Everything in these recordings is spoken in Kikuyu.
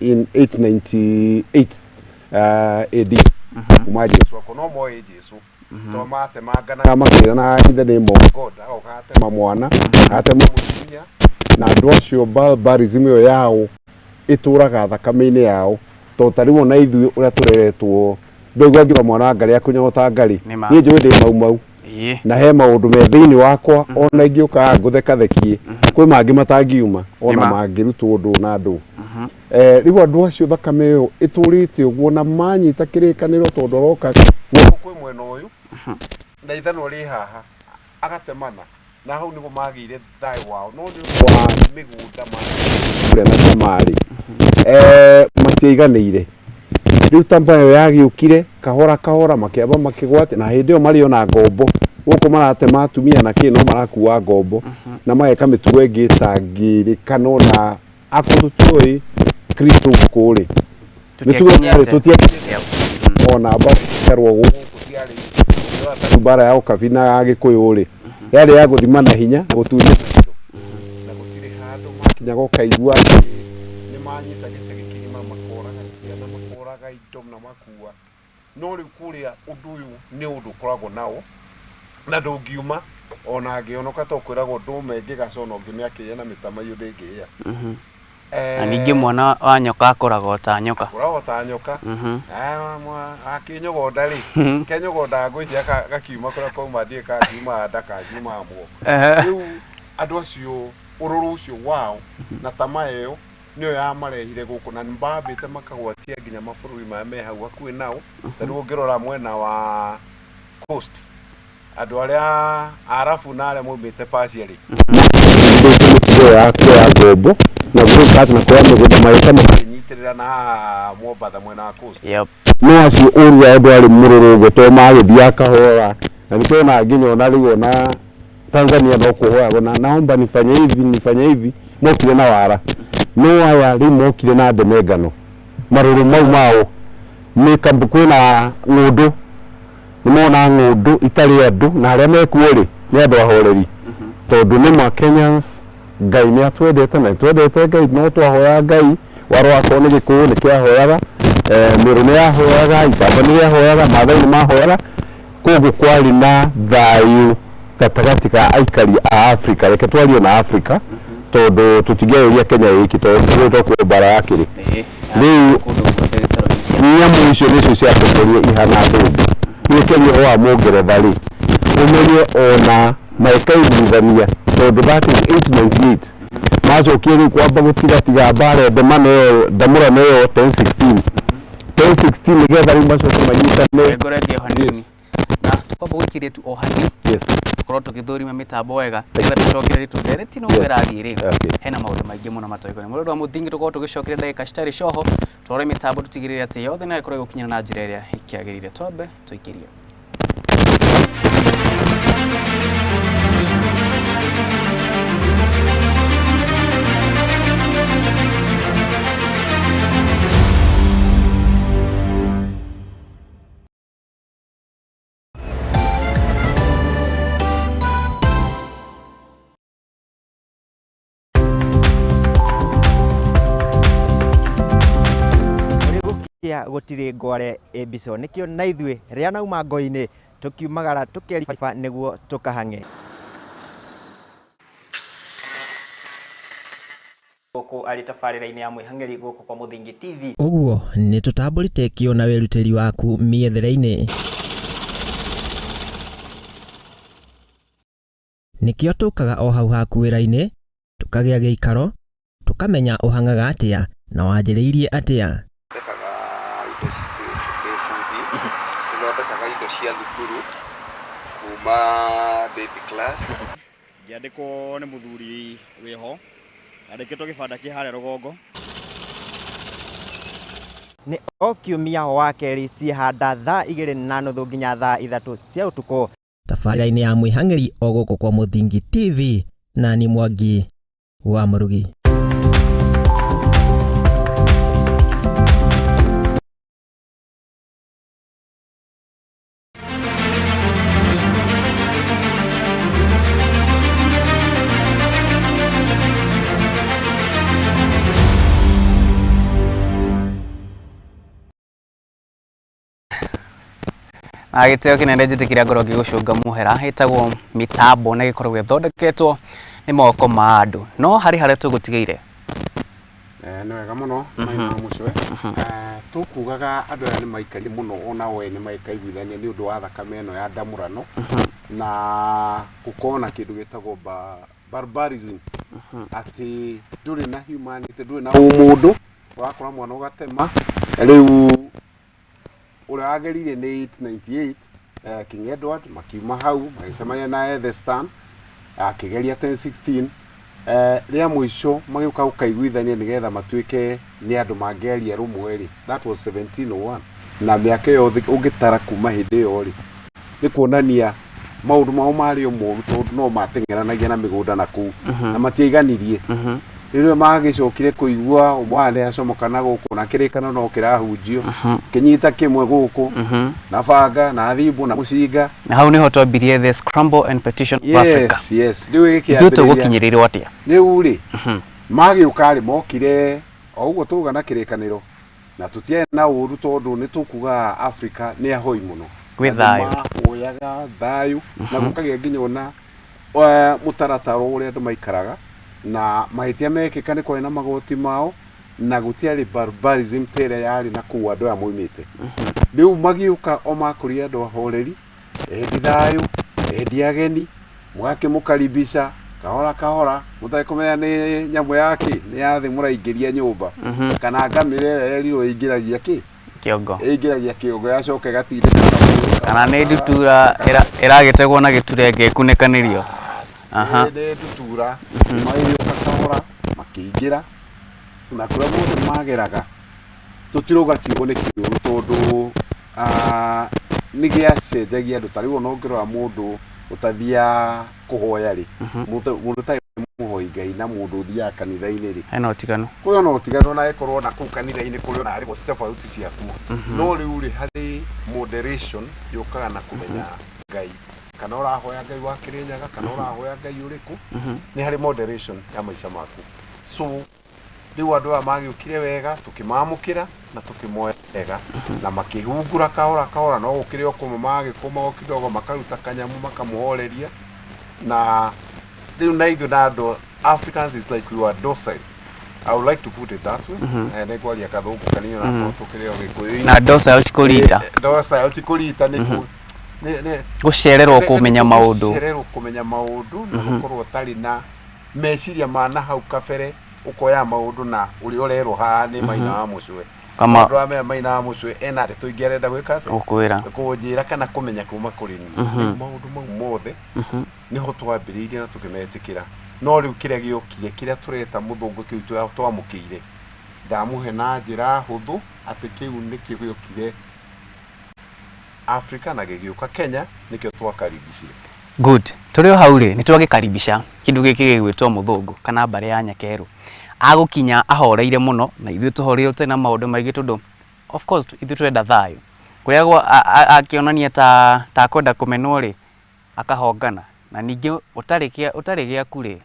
In 898 AD kuma Jesu ako no moĩ Jesu to matemanganaga makĩrana in the name of God, agoka atema mwana, atema mũtumia, na andũ acio barbarism ĩyo yao ĩtũraga thakame-inĩ yao, to ta rĩu ona ithuĩ ũrĩa tũreretwo ndũigua ngiuga mwana wa ngarĩ akũnyota ngarĩ. Nĩ ma. Niĩ njũĩ ndĩ mau mau na he maũndũ me thĩinĩ wakwa ona ingĩũka ngũthekathekie kwĩ mangĩ matangiuma ona Nĩma. mangĩrutwo ũndũ na ndũ. Rĩu andũ acio thakame ĩyo ĩtũrĩte ũguo na manyita kĩrĩkanĩro tondũ aroka guoko kwĩ mwena ũyũ na ithanwa rĩ haha agatemana na hau nĩguo magĩire thayũ wao, no nĩ ũndũ wa mĩgũnda kũrĩa na tamarĩ matiaiganĩire. Rĩu tamba ĩyo yagĩũkire kahora kahora makĩamba makĩgwate, na hĩndĩ ĩyo marĩ ona ngombo gũkũ maratema atumia na kĩ no marakua ngombo na mageka mĩtugo ĩngĩ ĩtangĩrĩkana ona akorwo tũtiũĩ Kristo gũkũ rĩ mĩtugo yarĩ Tũtiakinyĩte. Tũtiakinyĩte ona mbarwo gũkũ tiarĩ mbara ya ũkabi na ya gĩkũyũ rĩ yarĩ ya gũthima na hinya na gũtunya indo na gũtirĩ handũ makinyaga ũkaigua atĩ nĩ manyita gĩcagi kĩgima makoraga ciana makoraga indo na makua. No rĩu kũrĩa ũndũ ũyũ nĩ ũndũ ũkoragwo nao na ndũngiuma ona angĩonoka to kwĩragwo ndũme ĩngĩgaca ona ũngĩmĩakĩria na mĩtamaiyũ ndĩngĩhĩa. Na ningĩ mwana wa nyoka akoragwo ta nyoka. Akoragwo ta nyoka. Akĩnyogonda rĩ kenyogondaga ngwĩciria gakiuma kũrĩa kauma ndiĩ kangiuma nda kangiuma muoko. Rĩu andũ acio ũrũrũ ũcio wao na tamaa ĩyo nĩyo yamarehire gũkũ na nĩmambĩte makagwatia nginya mabũrũri maya me hau hakuhĩ nao. Ta rĩu ũngĩrora mwena wa coast andũ arĩa Arabu na arĩa maumĩte Persia rĩ mĩtugo ya kuoya ngombo na gwĩka atĩ na kuoya mĩgũnda magĩka makĩnyitĩrĩra na haha Mombatha mwena wa coast. No acio ũru wao ndwarĩ mũrũrũ ũguo tondũ magĩthiaga kahora na nĩtwona nginya ona rĩu ona Tanzania no kũhoyagwo na naomba nifanye hivi nifanye hivi mokire na wara, no aya rĩu mokire na ndemengano marũrũ mau mao nĩ kwĩna ng'ũndũ nĩmona ng'ũndũ itarĩ andũ na arĩa mekuo rĩ nĩ andũ ahoreri tondũ nĩ ma Kenyans Ngai nĩ atwendete na twendete Ngai no twahoya Ngai waro wakorwo nĩ Gĩkũyũ nĩ kĩahoyaga, Mĩrũ nĩ yahoyaga, Ikamba nĩ yahoyaga, Maathai nĩ mahoyaga, koguo kwarĩ na thayũ gatagatĩ ka aikari a Afrika. Reke twarie na Afrika tondũ tũtingĩarĩria Kenya ĩki tondũ tokuo mbara yakĩrĩ. Rĩu nyamũ icio nĩcio ciatongoria ihana thũmbĩ. Rĩu ũkĩaria ũhoro wa Mũngeretha rĩ ũmenye ona magĩkaiguithania tondũ that is 898 macokire rĩu kwamba gũtigatiga mbara ndemano ĩyo ndamũrano ĩyo 1016 1016 nĩgetha rĩu macoke manyitane. Ngoretie o hanini na tukwamba gũikĩria tu o hanini tukorwo tũgĩthũrima mĩtambo wega nĩgetha tũcokere tũthereti no ũrathiĩ rĩ hena maũndũ maingĩ mũno matoĩkaine. Mũrori wa mũthingi tũkorwo tũgĩcokeria ndagĩka citarĩ coho tũrore mĩtambo tũtigĩrĩre atĩ yothe no ĩkorwo ĩgũkinyĩra na njĩra ĩrĩa ĩkĩagĩrĩire. Twambe tũikĩrie. Gũtirĩ ngware ĩmbico nĩkĩo na ithuĩ rĩa nauma ngo-inĩ tũkiumagara tũkeriba nĩguo tũkahang'e gũkũ arĩ tabarĩra-inĩ ya mwĩhang'eri gũkũ kwa Mũthingi TV. Ũguo nĩ tũtambũrĩte kĩo na wĩrutĩri waku mĩethere-inĩ nĩkĩo tũkaga o hau haku wĩra-inĩ tũkagĩa gĩikaro tũkamenya ũhang'aga atĩa na wanjĩrĩirie atĩa. Thondekaga indo cia thukuru kuma baby class. Ngĩandĩkwo nĩ mũthuri wĩho andĩkĩtwo gĩbanda kĩ harĩa rũgongo. Nĩ o kiumia wa kerĩ ciĩhanda thaa 2:30 nginya thaa 3 cia ũtukũ. Tabarĩra-inĩ ya mwĩhang'eri o gũkũ kwa Mũthingi TV na ni Mwangi wa Mũrugi. Na gĩtĩo kĩnene njĩtĩkĩria ngorwo ngĩgũcũnga mũhera ĩtagwo mĩtambo na ĩgĩkoragwo ĩthondeketwo nĩ moko ma andũ no harĩ harĩa tũgũtigĩire. Nĩ wega mũno Maina wa Mũcwe. Tũkugaga andũ aya nĩ maikarire mũno ona o ene magĩkaiguithania nĩ ũndũ wa thakame ĩno ya ndamũrano na gũkorwo na kĩndũ gĩtagwo barbarism, atĩ ndũrĩ na humanity, ndũrĩ na ũmũndũ, ũrakora mwana ũgatema. Rĩu ũrĩa wageririe nĩ 898 King Edward makiuma hau magĩcemania na Ethelstan akĩgeria 1016 rĩa mũico magĩũka gũkaiguithania nĩgetha matuĩke nĩ andũ mangĩaria rũmwe rĩ, that was 1701 na mĩaka ĩyo ũngĩtara kuma hĩndĩ ĩyo rĩ, nĩ kuonania maũndũ mao marĩ o moru tondũ no mateng'eranagia na mĩgũnda na kũu na matiaiganirie. Rĩrĩa magĩcokire kũigua ũmwe nĩ acomoka na gũkũ na kĩrĩkano no kĩrahunjio kĩnyita kĩmwe gũkũ na banga na thimũ na mũcinga, na hau nĩho twambirie the scramble and petition of Africa. Yes, yes, rĩu Ithuĩ ĩgĩkĩambĩrĩria tũgũkinyĩrĩrwo atĩa? Rĩu rĩ magĩũka rĩ mokire o ũguo tuga na kĩrĩkanĩro na tũtiarĩ na ũru tondũ nĩ tũkugaga Africa nĩ ahoi mũno Gwĩ thayũ. Mahoyaga thayũ na gũkagĩa nginya ona mũtaratara ũrĩa andũ maikaraga na mahĩtia mekĩka nĩ kwarĩ na magoti mao na gũtiarĩ barbarism ta ĩrĩa yarĩ na kũu andũ aya moimĩte. Rĩu magĩũka o makũria andũ ahoreri, endi thayũ, endi ageni, mũgakĩmũkaribisha kahora kahora mũtekũmenya nĩ nyamũ yake nĩ ya thĩ mũraingĩria nyũmba kana ngamĩra ĩrĩa yerirwo ĩingĩragia kĩ Kĩongo. Ĩingĩragia kĩongo yacoka ĩgatindĩka kana nĩ ndutura ĩragĩtegwo na gĩturenge ĩkunĩkanĩrio. Nĩ ndutura magĩũka kahora makĩingĩra na kũrĩa guothe mageraga tũtirauga kiugo nĩ kĩũru tondũ nĩ gĩacenjagia andũ. Ta rĩu ona ũngĩrora mũndũ ũtathiaga kũhoya rĩ, mũndũ ũtarĩ mũhoi Ngai na mũndũ ũthiaga kanitha-inĩ rĩ, hena ũtiganu. Kũrĩ ona ũtiganu ona ĩkorwo na kũu kanitha-inĩ kũrĩ ona arĩ tofauti ciakuo. No rĩu rĩ harĩ moderation yũkaga na kũmenya Ngai, kana ũrahoya Ngai wa Kĩrĩnyaga kana ũrahoya Ngai ũrĩkũ, nĩ harĩ moderation ya maica maku. So rĩu andũ aya magĩũkire wega tũkĩmamũkĩra na tũkĩmoya wega na makĩhungura kahora kahora, no gũkĩrĩ o kũmwe magĩkũma o kidogo makaruta kanyamu makamũhoreria. Na rĩu na ithuĩ na andũ Africans is like we were docile, I would like to put it that way. Nĩ ngwaria kathũngũ kanini na korwo tũkĩrĩ o gĩkũyũ-inĩ. Na docile ti kũrita. Docile ti kũrita, nĩ gũcererwo kũmenya maũndũ. Gũcererwo kũmenya maũndũ na gũkorwo ũtarĩ na meciria ma na hau kabere, ũkoya maũndũ na ũrĩa ũrerwo haha nĩ Maina wa Mũcwe. Maũndũ aya maya Maina wa Mũcwe ena ndeto ingĩ arenda gwĩka atĩa? Gũkwĩra. Kũnjĩra kana kũmenya kuma kũrĩ niĩ. Maũndũ mau mothe nĩho twambĩrĩirie na tũkĩmetĩkĩra. No rĩu kĩrĩa gĩokire kĩrĩa tũreta mũthũngũ kĩu twamũkĩire ndamũhe na njĩra hũthũ atĩ kĩu nĩkĩo gĩokire Africa na gĩgĩũka Kenya, nĩkĩo twakaribicire. Good. Tũrĩ o hau rĩ, nĩ twagĩkaribisha kĩndũ gĩkĩ gĩgwĩtwo mũthũngũ kana mbarĩ ya nyakerũ. Agũkinya ahoreire mũno na ithuĩ tũhoreire tũtarĩ na maũndũ maingĩ tondũ of course ithuĩ tũrenda thayũ. Kũrĩa akĩonania ta akwenda kũmenwo rĩ, akahongana na ningĩ ũtarĩ gĩaku rĩ,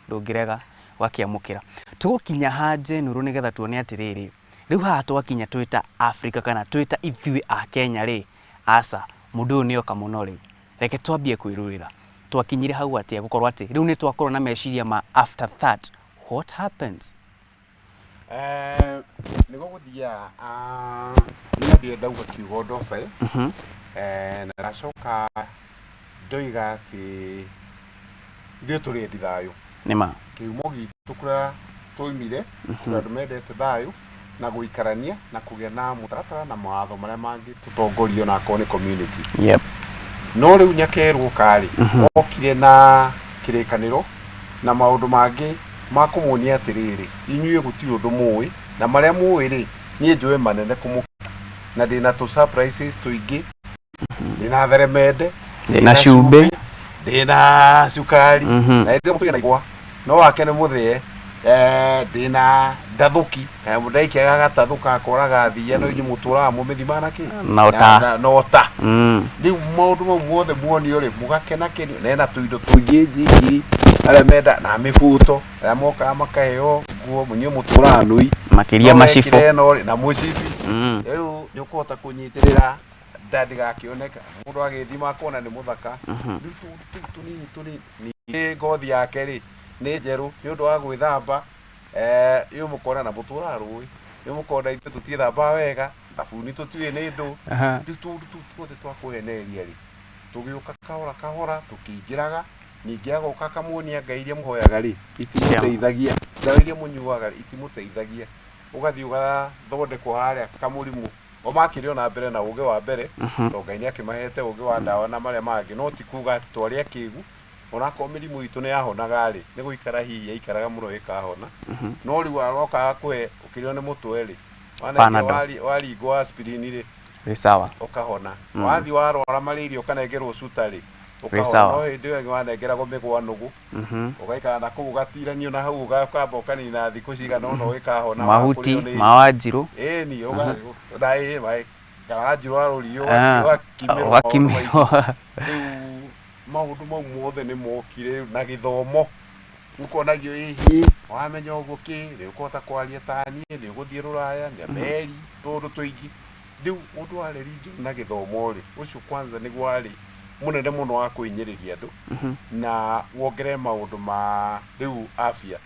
ndũngĩrega ũgakĩamũkĩra. Tũgũkinya ha Njenũrũ nĩgetha tuone atĩrĩrĩ, rĩu haha twakinya twĩ ta Africa kana twĩ ta ithuĩ a Kenya rĩ, aca mũndũ ũyũ nĩoka mũno rĩ, reke twambie kwĩrũĩra. Twakinyire hau atĩa gũkorwo atĩ rĩu nĩ twakorwo na meciria ma after that what happens? Nĩguo gũthiaga nĩ ndauga kiugo docile na ndacoka ndoiga atĩ ithuĩ tũrĩ endi thayũ. Nĩma. Kĩhumo gitũ kũrĩa twaumire tũrĩ andũ mendete thayũ na gũikarania na kũgĩa na mũtaratara na mawatho marĩa mangĩtũtongoria ona akorwo nĩ community. Yep. No rĩu nyakerwo karĩ okire na kĩrĩkanĩro na maũndũ mangĩ ma kũmuonia atĩrĩrĩ, inyuĩ gũtirĩ ũndũ mũĩ na marĩa mũĩ rĩ niĩ njũĩ manene kũmũkĩra na ndĩna tũ surprises tũingĩ, ndĩna theremende, ndĩna cumbĩ, ndĩna cukari na hĩndĩ ĩyo mũtũgĩa na igwa no wake nĩ mũthĩe, ndĩna ndathũki kana ndaikiaga gatathu gakoraga thiia no inyuĩ mũtũraga mũmĩthimaga na kĩ Na ũta. Na ũta. Rĩu maũndũ mau mothe muonio rĩ mũgakena kĩnio na ena tũindo tũingĩ njingiri arĩa menda na mĩbuto arĩa mokaga makaheo nguo inyuĩ mũtũraga nũi makĩria No macibũ wekire ĩno rĩ, na mũcibi. Rĩu nĩ ũkũhota kũnyitĩrĩra Nda ndĩgakĩoneka mũndũ agĩthima akona nĩ mũthaka. Rĩu tũũndũ tũu tũnini tũnini, ningĩ ngothi yake rĩ nĩ njerũ nĩ ũndũ wa gwĩthamba. Ĩyo mũkona na mũtũraga rũĩ, nĩ mũkona ithuĩ tũtiĩthambaga wega, thabuni tũtiũĩ nĩ ndũ. Rĩu tũũndũ tũu tuothe twa kũhenereria rĩ tũgĩũka kahora kahora tũkĩingĩraga. Ningĩ agoka akamuonia ngai iria mũhoyaga rĩ itimũteithagia, ndawa iria mũnyuaga rĩ itimũteithagia. Ũgathiĩ ũgathondekwo harĩa kamũrimũ o makĩrĩ ona mbere na ũgĩ wa mbere, tondũ Ngai nĩ akĩmahete ũgĩ wa ndawa na marĩa mangĩ, no ti kuga atĩ twarĩ akĩgu. Onakorwo mĩrimũ itũ nĩ yahonaga rĩ, nĩ gũikara hihi yaikaraga mũno ĩkahona. No rĩu aroka akũhe ũkĩrĩo nĩ mũtwe rĩ, Panadol. waringwo aspirin rĩ, Wĩ sawa. Ũkahona. Wathiĩ warwara malaria ũkanengerwo cuta rĩ, ũkahona. Sawa. No hĩndĩ ĩyo ĩngĩ wanengeragwo mĩgwa nũgũ, ũgaikara na kũu ũgatiranio na hau, ũkamba ũkanina thikũ cigana ũna ũgĩkahona. Mahuti wakũrĩo nĩ ma wanjirũ. Ĩni na ĩ maĩ karanjirwo arũrio, ũgakimirwo maũndũ ũgakimirwo maingĩ. Rĩu maũndũ mau mothe nĩ mokire rĩu na gĩthomo, ũkonagio ĩhĩ wamenya ũguo kĩ nĩ ũkũhota kwaria ta niĩ, nĩ ũgũthiĩ rũraya nĩ meri tũũndũ tũingĩ. Rĩu ũndũ wa religion na gĩthomo rĩ, ũcio kwanza nĩguo warĩ mũnene mũno wa kũhinyĩrĩria andũ, na wongerere maũndũ ma rĩu afya.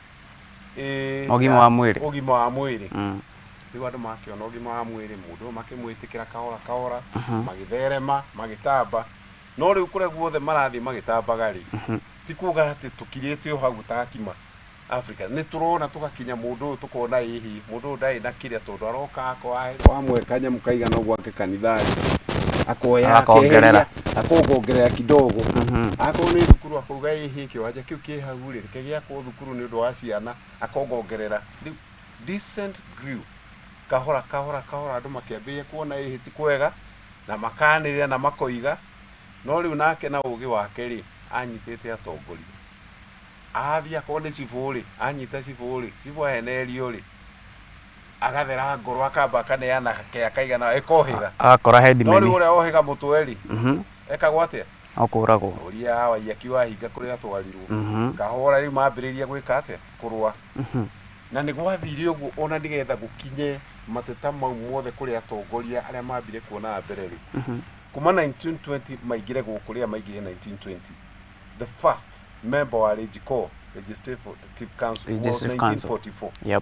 Ũgima wa mwĩrĩ. Ũgima wa mwĩrĩ. Rĩu andũ makĩona ũgima wa mwĩrĩ, mũndũ ũyũ makĩmwĩtĩkĩra kahora kahora, magĩtherema magĩtamba. No rĩu kũrĩa guothe marathiĩ magĩtambaga rĩ, ti kuga atĩ tũkirĩte o hau takima Africa. Nĩ tũrona tũgakinya mũndũ ũyũ tũkona ĩhĩ mũndũ ũyũ ndarĩ na kĩrĩa, tondũ aroka akoa wamwe kanyamũ kaigana ũguo ake kanitha-rĩ, akoya Akongerera. akeheria, akongerera kidogo. Akorwo nĩ thukuru akauga ĩhĩ kĩwanja kĩu kĩ hau rĩ, reke gĩakwo thukuru nĩ ũndũ wa ciana, akongongerera. Rĩu decent grew kahora kahora kahora, andũ makĩambĩrĩria kuona ĩhĩ ti kwega na makanĩrĩra na makoiga. No rĩu nake na ũgĩ wake rĩ, anyitĩte atongoria, athiĩ akorwo nĩ cibũ rĩ, anyita cibũ rĩ, cibũ ahenerio rĩ, agathera ngoro, akamba akaneana kea kaigana ĩkohĩga. Agakora No headman. rĩu ũrĩa ohĩga mũtwe rĩ, ekagwo atĩa? No kũragwo. Ũria Waiyaki wahinga kũrĩa atwarirwo. Kahora rĩu mambĩrĩria gwĩka atĩa? Kũrũa. Na nĩ gwathire ũguo ona nĩgetha gũkinye mateta mau mothe kũrĩ atongoria arĩa mambire kuona mbere rĩ, kuma 1920 maingĩre gũkũ, rĩrĩa maingĩre 1920, the first member wa LegCo, Legislative Council, was Legislative Council. 1944.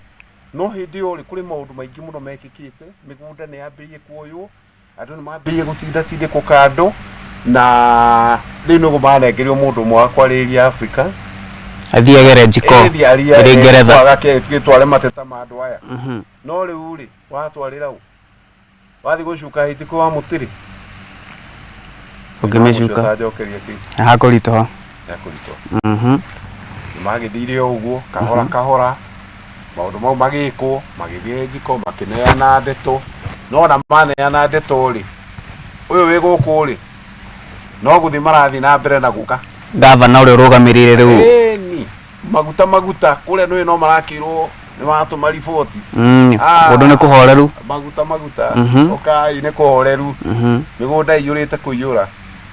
No hĩndĩ ĩyo rĩ, kũrĩ maũndũ maingĩ mũno mekĩkĩte. Mĩgũnda nĩ yambĩrĩirie kuoywo, andũ nĩ mambĩrĩirie gũtindatindĩkwo kando, na rĩu nĩguo manengerio mũndũ ũmwe wa kwarĩrĩria Africans. Athiĩ LegCo. Ĩthi aria ĩrĩ Ngeretha. gĩtware mateta ma andũ aya. No rĩu rĩ, watwarĩra ũ? Wathiĩ gũcuka hĩtĩkũ wa mũtĩ rĩ, Ũngĩmĩcuka ũtanjokeria kĩ hakũritũha. Yakũritũha. Nĩ magĩthire o ũguo kahora kahora, maũndũ mau magĩkwo, magĩthiĩ njiko makĩneana ndeto. No ona maneana ndeto rĩ, ũyũ wĩ gũkũ rĩ, no gũthiĩ marathiĩ na mbere na gũka. Gavana ũrĩa ũrũgamĩrĩire rĩu. Ĩni maguta maguta kũrĩa nĩũĩ no marakĩrwo nĩ maratũma riboti. Kũndũ nĩ kũhoreru. Maguta maguta, ũkai nĩ kũhoreru, mĩgũnda ĩiyũrĩte kũiyũra.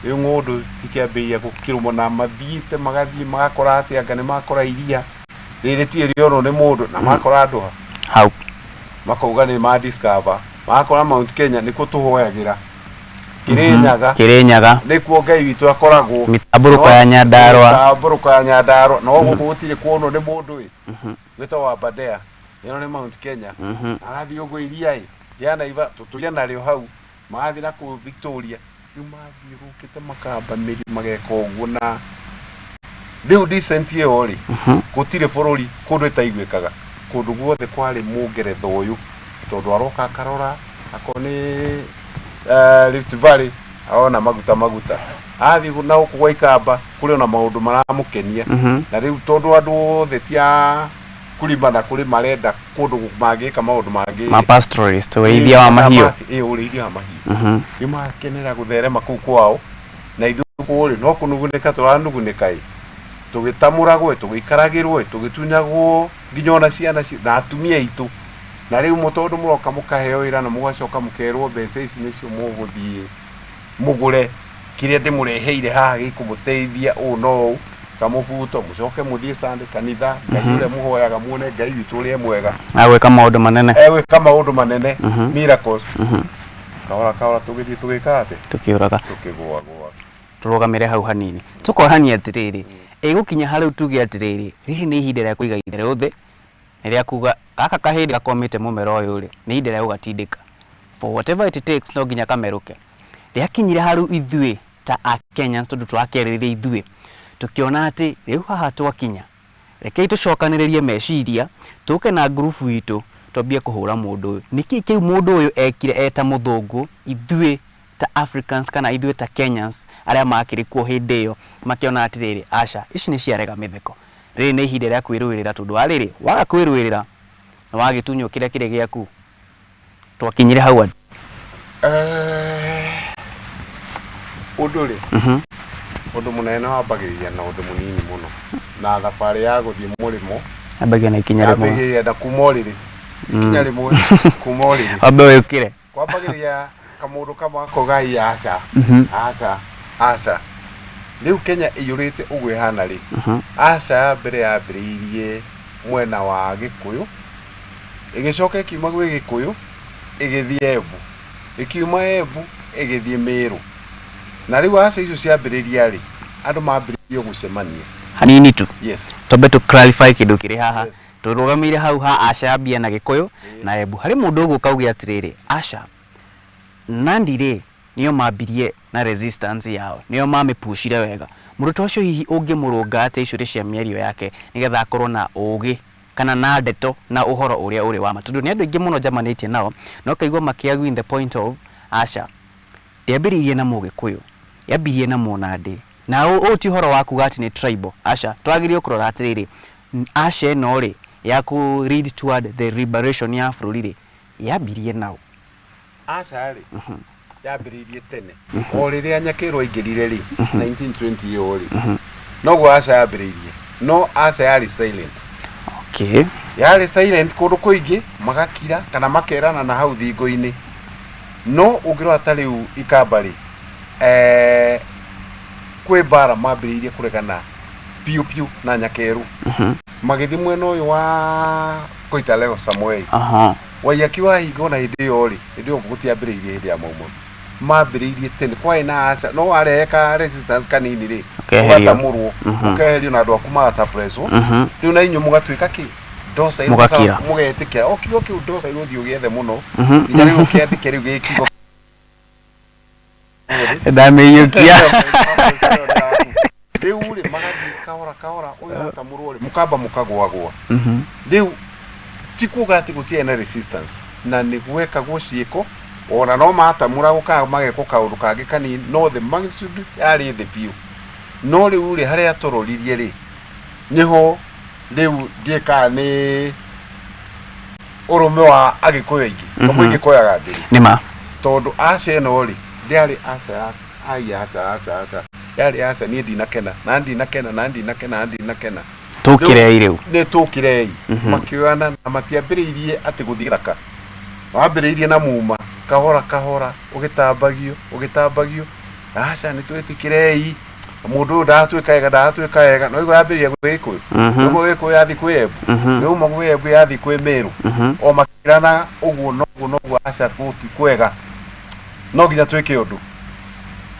Rĩu ng'ũndũ cikĩambĩrĩria gũkĩrũmwo na mathiĩte magathiĩ magakora atĩ anga nĩ makora iria rĩrĩ rĩtirĩ rĩonwo nĩ mũndũ, na makora andũ ha hau makauga nĩ ma discover, makora Mount Kenya nĩkuo tũhoyagĩra, Kĩrĩnyaga. Kĩrĩnyaga. Nĩkuo Ngai witũ akoragwo. Mĩtambũrũko ya Nyandarũa. Mĩtambũrũko ya Nyandarũa. No gũkũ gũtirĩ kuonwo nĩ mũndũ ĩ, gwĩtagwo Aberdare, ĩno nĩ Mount Kenya. Magathiĩ ũguo iria ĩ rĩa Naiva tũtũire narĩo hau, magathiĩ na kũu Victoria. Rĩu mathiũrũrũkĩte makamba mĩri mageka ũguo, na rĩu decent ĩyo rĩ, gũtirĩ bũrũri kũndũ ĩtaiguĩkaga, kũndũ guothe kwarĩ mũngeretha ũyũ, tondũ aroka akarora akorwo nĩ Rift Valley arona maguta maguta, athiĩ na gũkũ gwa Ikamba kũrĩ ona maũndũ maramũkenia. Na rĩu tondũ andũ othe ti a kũrima na kũrĩ marenda kũndũ mangĩka maũndũ mangĩ ma pastoralist, ũrĩithia wa mahiũ. Ĩ, ũrĩithia wa mahiũ. Rĩu makenera gũtherema kũu kwao, na ithuĩ gũkũ rĩ, no kũnugunĩka tũranugunĩka ĩ, tũgĩtamũragwo ĩ, tũgĩikaragĩrwo ĩ, tũgĩtunyagwo nginya ona ciana na atumia aitũ. Na rĩu tondũ mũroka mũkaheo wĩra na mũgacoka mũkerwo mbeca ici nĩcio mũgũthiĩ mũgũre kĩrĩa ndĩmũreheire haha gĩkũmũteithia ũũ no ũũ, kamũbuto, mũcoke mũthiĩ Sunday kanitha, Ngai ũrĩa mũhoyaga muone Ngai witũ ũrĩa e mwega. Agwĩka maũndũ manene. Egwĩka maũndũ manene, miracles. Kahora kahora tũgĩthiĩ tũgĩka atĩ Tũkĩũraga. Tũkĩgũagũa. Tũrũgamĩre hau hanini, tũkorania atĩrĩrĩ, ĩgũkinya harĩu tuge atĩrĩrĩ, rĩrĩ nĩ ihinda rĩa kũiga itherũ thĩ, nĩ rĩa kuga gaka kahĩndĩ gakwamĩte mũmero ũyũ rĩ, nĩ ihinda rĩa gũgatindĩka for whatever it takes, no nginya kamerũke. Rĩakinyire haru ithuĩ ta a Kenyans, tondũ tũrakĩarĩrĩria ithuĩ, tũkĩona atĩ rĩu haha twakinya, rekei tũcokanĩrĩrie meciria, tũke na ngurubu itũ, twambie kũhũra mũndũ ũyũ. Nĩkĩ kĩu mũndũ ũyũ ekire eta mũthũngũ, ithuĩ ta Africans kana ithuĩ ta Kenyans arĩa makĩrĩ kuo hĩndĩ ĩyo makĩona atĩrĩrĩ, aca, ici nĩ ciarega mĩtheko, rĩrĩ nĩ ihinda rĩa kwĩrũĩrĩra, tondũ wa rĩrĩ waga kwĩrũĩrĩra na wagĩtunywo kĩrĩa kĩrĩ gĩaku. Twakinyire hau atĩ Ũndũ rĩ, ũndũ mũnene wambagĩrĩria na ũndũ mũnini mũno, na thabarĩ ya gũthiĩ mũrĩmo ambagia na ikinya rĩmwe. Yambĩrĩria na kuma ũrĩrĩ, ikinya rĩmwe kuma ũrĩrĩ. Wambe wĩũkĩre. Kwambagĩrĩria kamũndũ kamwe gakoiga "Ĩ, aca, aca, aca." Rĩu Kenya ĩiyũrĩte ũguo ĩhana rĩ, aca ya mbere yambĩrĩirie mwena wa Gĩkũyũ, ĩgĩcoka ĩkiuma gwĩ Gĩkũyũ ĩgĩthiĩ Embu, ĩkiuma Embu ĩgĩthiĩ Mĩrũ. Na rĩu aca icio ciambĩrĩria rĩ, andũ mambĩrĩirie gũcemania Hanini tu. Yes. Twambe tũ clarify kĩndũ kĩrĩ haha. Yes. Tũrũgamĩire hau ha aca yambia na Gĩkũyũ na Embu. Harĩ mũndũ ũgũka auge atĩrĩrĩ, aca, Nandi rĩ, nĩo mambirie na resistance yao, nĩo mamĩpushire wega. Mũndũ ta ũcio hihi ũngĩmũrũnga atĩa icũrĩ cia mĩario yake nĩgetha akorwo na ũgĩ kana na ndeto na ũhoro ũrĩa ũrĩ wa ma? Tondũ nĩ andũ aingĩ mũno njamanĩtie nao na ũkaigua makĩargue in the point of aca ndĩambĩrĩirie na Mũgĩkũyũ, yambirie na Mũnandĩ. Na ũyũ ti ũhoro wa kuga atĩ nĩ tribal, aca. Twagĩrĩirwo kũrora atĩrĩrĩ, aca ĩno rĩ ya ku lead toward the liberation ya bũrũri rĩ, yambirie nao? Aca rĩ, yambĩrĩirie tene, o rĩrĩa Nyakĩrwo aingĩrire rĩ, 1920 ĩyo rĩ, noguo aca yambĩrĩirie, no aca yarĩ silent. Yarĩ silent kũndũ kũingĩ, magakira kana makerana na hau thingo-inĩ. No ũngĩrora ta rĩu Ikamba rĩ, kwĩ mbara mambĩrĩirie kũregana piũ piũ na Nyakerũ, magĩthiĩ mwena ũyũ wa Koitaleo Samoei. Waiyaki wa Hingo, na hĩndĩ ĩyo rĩ, hĩndĩ ĩyo gũtiambĩrĩirie hĩndĩ ya Mau Mau, mambĩrĩirie tene, kwarĩ na aca, no warehe resistance kanini rĩ, Ũkeherio. ũgatamũrwo, ũkeherio, na andũ aku magasuppresswo. Rĩu na inyuĩ mũgatuĩka kĩ docile. Mũgakira. Mũgetĩkĩra o kiugo kĩu docile, ũthiĩ ũgĩethe mũno nginya rĩu ũkĩandĩke rĩu gĩ kiugo. Ndamĩiyũkia. Rĩu rĩ, magathiĩ kahora kahora, ũyũ atamũrwo rĩ, mũkamba mũkagwagwa. Rĩu ti kuga atĩ gũtiarĩ na resistance, na nĩ gwekagwo ciĩko, ona no matamũragwo kana magekwo kaũndũ kangĩ kanini, no the magnitude yarĩ thĩ biũ. No rĩu rĩ, harĩa tũroririe rĩ, nĩho rĩu ndiĩ kana nĩ ũrũme wa Agĩkũyũ aingĩ kamwe ingĩkoyaga ndĩrĩ. Nĩ ma. Tondũ aca ĩno rĩ, ndĩarĩ aca ya ai, aca, aca, aca, yarĩ aca niĩ ndinakena na ndinakena na ndinakena na ndinakena. Tũkĩrei rĩu. Nĩ tũkĩrei. Makĩoyana na matiambĩrĩirie atĩ gũthiĩ gĩthaka, wambĩrĩirie na muma, kahora kahora ũgĩtambagio, ũgĩtambagio, aca nĩ twĩtĩkĩrei, mũndũ ũyũ ndatwĩka wega, ndatwĩka wega. No igua yambĩrĩria gwĩ Gĩkũyũ, nĩguo Gĩkũyũ yathiĩ kwĩ Embu, yauma gwĩ Embu yathiĩ kwĩ Mĩrũ, o makĩrana ũguo noguo noguo, aca gũti kwega, no nginya twĩke ũndũ.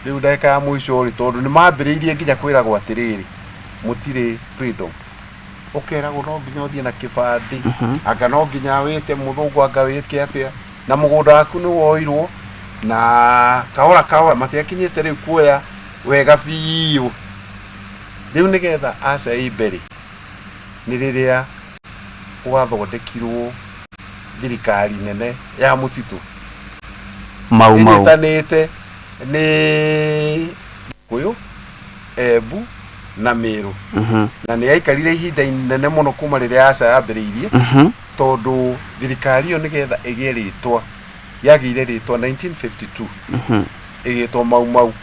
Rĩu ndagĩka ya mũico rĩ, tondũ nĩ mambĩrĩirie nginya kwĩragwo atĩrĩrĩ, mũtirĩ freedom, ũkeragwo no nginya ũthiĩ na kĩbandĩ, anga no nginya wĩte mũthũngũ, anga wĩke atĩa, na mũgũnda waku nĩ woirwo. Na kahora kahora matiakinyĩte rĩu kuoya wega biũ. Rĩu nĩgetha aca ĩ mbere nĩ rĩrĩa gwathondekirwo thirikari nene ya mũtitũ. Mau Mau. Ĩnyitanĩte nĩ Gĩkũyũ, Embu na Mĩrũ, na nĩ yaikarire ihinda inene mũno kuma rĩrĩa aca yambĩrĩirie, tondũ thirikari ĩyo nĩgetha ĩgĩe rĩtwa, yagĩire rĩtwa 1952, ĩgĩtwo Mau Mau.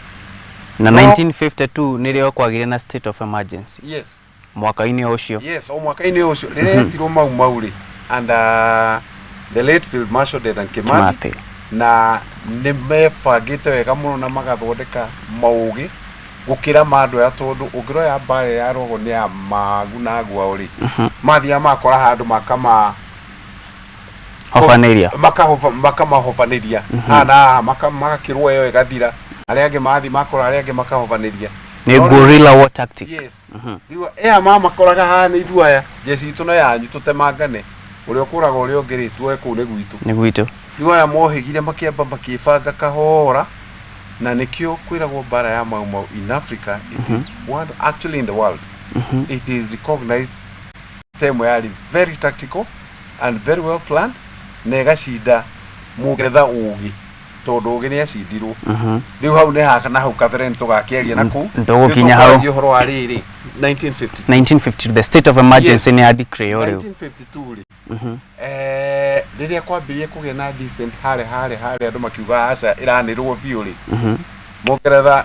Na 1952 nĩrĩo kwagĩire na state of emergency? Yes. Mwaka-inĩ o ũcio? Yes, o mwaka-inĩ ũcio rĩrĩa yetirwo Mau Mau rĩ, and the late Field Marshal Dedan Kimathi. Kimathi. Na nĩ mebangĩte wega mũno na magathondeka maũgĩ gũkĩra ma andũ aya, tondũ ũngĩroya mbara ya rũgo nĩ ya magu na guao rĩ, mathiaga makora handũ makama Hobanĩria. Makamahobanĩria haha na haha, magakĩrwo ĩyo ĩgathira, arĩa angĩ mathiĩ makora arĩa angĩ makahobanĩria. Nĩ No rĩu- guerrilla war tactic. Yes. Rĩu aya mamakoraga haha nĩ ithuĩ aya, njeci itũ na yanyu tũtemangane, ũrĩa ũkũraga ũrĩa ũngĩ rĩ, tuoe kũu nĩ gwitũ. Nĩ gwitũ. Rĩu aya mohĩgire makĩamba makĩbanga kahora, na nĩkĩo kwĩragwo mbara ya Mau Mau in Africa, it is one actually in the world, it is recognized ta ĩmwe yarĩ very tactical and very well planned, na ĩgacinda Mũngeretha ũgĩ, tondũ ũgĩ nĩ acindirwo. Rĩu hau nĩ haka na hau kabere nĩ tũgakĩaria na kũu. Nĩtũgũkinya hau. Rĩu tũkwaragia ũhoro wa rĩrĩ 1952. 1952, the state of emergency. Yes. Nĩ ya declare rĩu. 1952 rĩ, rĩrĩa kwambĩrĩria kũgĩa na decent harĩa harĩa harĩa andũ makiuga aca ĩranĩrwo biũ rĩ, Mũngeretha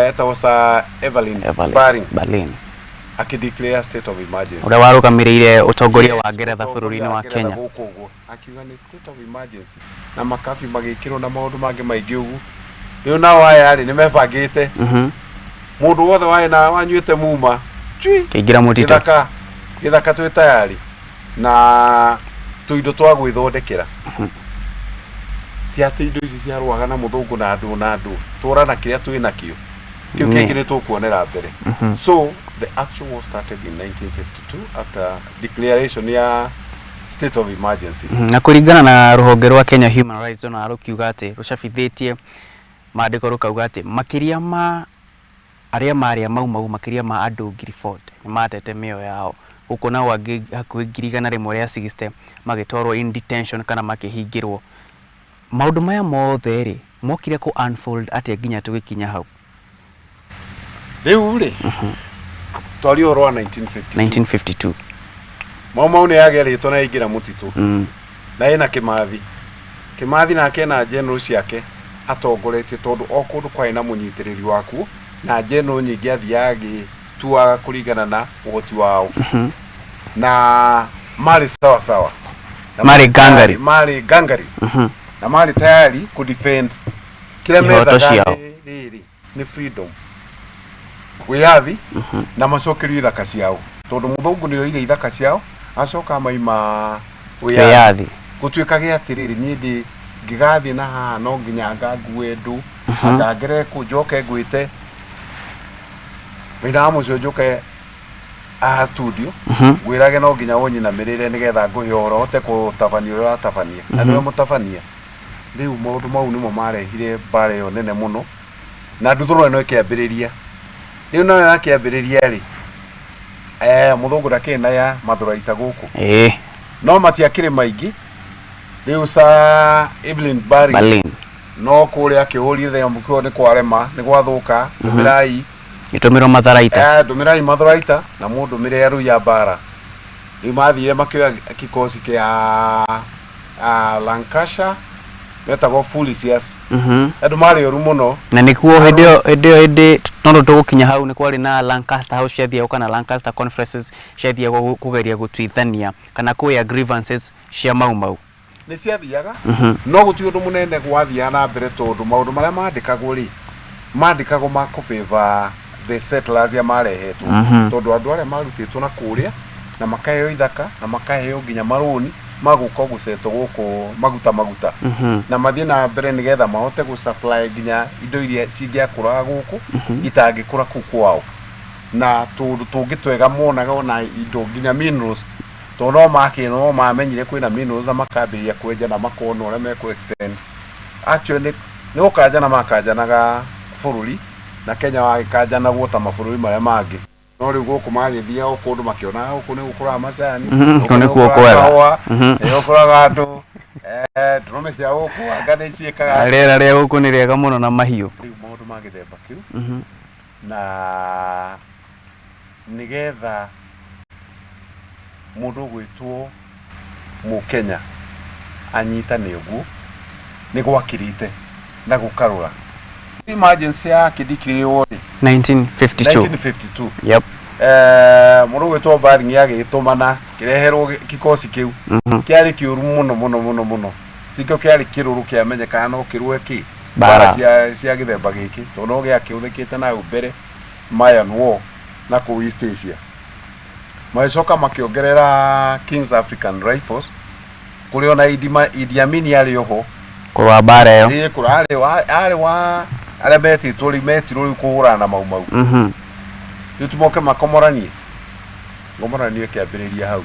etagwo Sir Evelyn Evelyn Baring Berlin akĩdeclare state of emergency. Ũrĩa warũgamĩrĩire ũtongoria wa Yes, Ngeretha ũtongoria bũrũri-inĩ wa Ngeretha Kenya. gũkũ ũguo akiuga nĩ state of emergency, na makabi magĩkĩrwo na maũndũ mangĩ maingĩ ũguo. Rĩu nao aya rĩ, nĩ mebangĩte, mũndũ wothe warĩ na wanyuĩte muma cui Kĩingĩra mũtitũ. Gĩthaka gĩthaka twĩ tayari na tũindo twa gwĩthondekera, ti atĩ indo ici ciarũaga na mũthũngũ na andũ na andũ tũra na kĩrĩa twĩ nakĩo kĩu kĩngĩ nĩ tũkuonera mbere. So the actual war started in 1952 after declaration ya state of emergency. Na kũringana na rũhonge rwa Kenya Human Rights, ona rũkiuga atĩ rũcabithĩtie maandĩko rũkauga atĩ makĩria ma arĩa marĩ a Mau Mau, makĩria ma andũ 40,000 nĩ matete mĩoyo yao gũkũ, nao angĩ hakuhĩ 160,000 magĩtwarwo in detention kana makĩhingĩrwo. Maũndũ maya mothe rĩ, mokire kũ unfold atĩa nginya tũgĩkinya hau? Rĩu rĩ, twaria ũhoro wa 1952. 1952. Mau Mau nĩ yagĩa rĩtwa na yaingĩra mũtitũ na ĩna Kĩmathi. Kĩmathi nake na general ciake atongoretie, tondũ o kũndũ kwarĩ na mũnyitĩrĩri wakuo na general nyingĩ athiaga agĩtuaga kũringana na ũhoti wao, na marĩ sawa sawa. Na Marĩ ngangari. Marĩ ngangari na marĩ tayari kũ defend kĩrĩa Ihoto methaga ciao. nĩ rĩrĩ, nĩ freedom, wĩyathi, na macokerio ithaka ciao, tondũ mũthũngũ nĩ oire ithaka ciao acoka maima wĩyathi. Wĩyathi. Gũtuĩkage atĩrĩrĩ, niĩ ndĩ ngĩgathiĩ na haha no nginya ngangue ndũ, anga ngere kũ njoke ngwĩte wĩna wa mũcio, njũke haha studio ngwĩrage no nginya ũnyinamĩrĩre nĩgetha ngũhe ũhoro hote kũtabania ũrĩa ũratabania, na nĩwe mũtabania. Rĩu maũndũ mau nĩmo marehire mbara ĩyo nene mũno na nduthũro ĩno ĩkĩambĩrĩria. Rĩu nayo yakĩambĩrĩria rĩ, mũthũngũ ndakĩrĩ na ya mathuraita gũkũ, no matiakĩrĩ maingĩ. Rĩu Sir Evelyn Baring Berlin no kũrĩa akĩhũrire mũkĩo nĩ kwarema, nĩ gwathũka, ndũmĩrai gĩtũmĩrwo matharaita. Ndũmĩrai mathuraita na mũndũmĩre arũi a mbara. Rĩu mathire makĩoya kikosi kĩa Lancashire metagwo Fulisias, andũ marĩ oru mũno. Na nĩkuo hĩndĩ ĩyo hĩndĩ ĩyo hĩndĩ tondũ tũgũkinya hau nĩ kwarĩ na Lancaster House ciathiagwo kana Lancaster Conferences ciathiagwo kũgeria gũtuithania kana kũya grievances cia Mau Mau. Nĩ ciathiaga, no gũtirĩ ũndũ mũnene gwathiaga na mbere, tondũ maũndũ marĩa mandĩkagwo rĩ, mandĩkagwo ma kũ favor the settlers ya marehetwo, tondũ andũ arĩa marutĩtwo na kũrĩa na makaheo ithaka na makaheo nginya marũni magũka gũcetwo gũkũ maguta maguta na mathiĩ na mbere nĩgetha mahote gũ supply nginya indo iria cingĩakũraga gũkũ itangĩkũra kũu kwao, na tũndũ tũngĩ twega monaga, ona indo nginya minerals, tondũ no makĩ no mamenyire kwĩna minerals na makambĩrĩria kwenja na makona ũrĩa mekũ extend. Actually nĩ gũkanjana makanjanaga bũrũri, na Kenya wagĩkanjanagwo ta mabũrũri marĩa mangĩ, no rĩu gũkũ magĩthiaga o kũndũ makĩonaga gũkũ nĩ gũkũraga macani, Kũu gũkũ nĩ nĩkuo gũkũraga kwega. kahũa, nĩ gũkũraga andũ, ndũrũme cia gũkũ anga nĩ ciĩkaga. Rĩera rĩa gũkũ nĩ rĩega mũno na mahiũ. Rĩu maũndũ ma gĩthemba kĩu, na nĩgetha mũndũ ũgwĩtwo mũkenya anyitane ũguo nĩ gwakĩrĩte na gũkarũra emergency ya kĩndikirĩo rĩ. 1952. 1952. Yep. Mũndũ ũgwĩtwo Baring agĩtũmana kĩreherwo kikosi kĩu kĩarĩ kĩũru mũno mũno mũno mũno, tikĩo kĩarĩ kĩrũrũ kĩamenyekaga no kĩrũe kĩ Mbara. mbara cia gĩthemba gĩkĩ, tondũ no gĩakĩhũthĩkĩte na hau mbere Mayan War na kũu East Asia. Magĩcoka makĩongerera Kings African Rifles. Kũrĩ ona Idi Amin arĩ oho. Kũrũa mbara ĩyo. Ĩĩ, kũrĩ arĩ wa arĩa metĩtwo rĩu, metirwo rĩu kũhũrana na Mau Mau. Rĩu timoke makomoranie, ngomoranio ĩkĩambĩrĩria hau.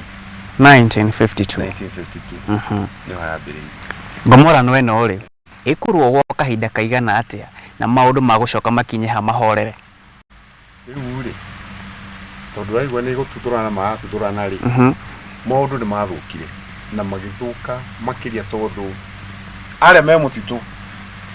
1952. 1952. Nĩho yambĩrĩirie. Ngomorano ĩno rĩ, ĩkũrũo gwa kahinda kaigana atĩa na maũndũ magũcoka makinye ha mahorere? Rĩu rĩ, tondũ ũraigua nĩ gũtuthũrana maratuthũrana rĩ, maũndũ nĩ mathũkire na magĩthũka makĩria, tondũ arĩa me mũtitũ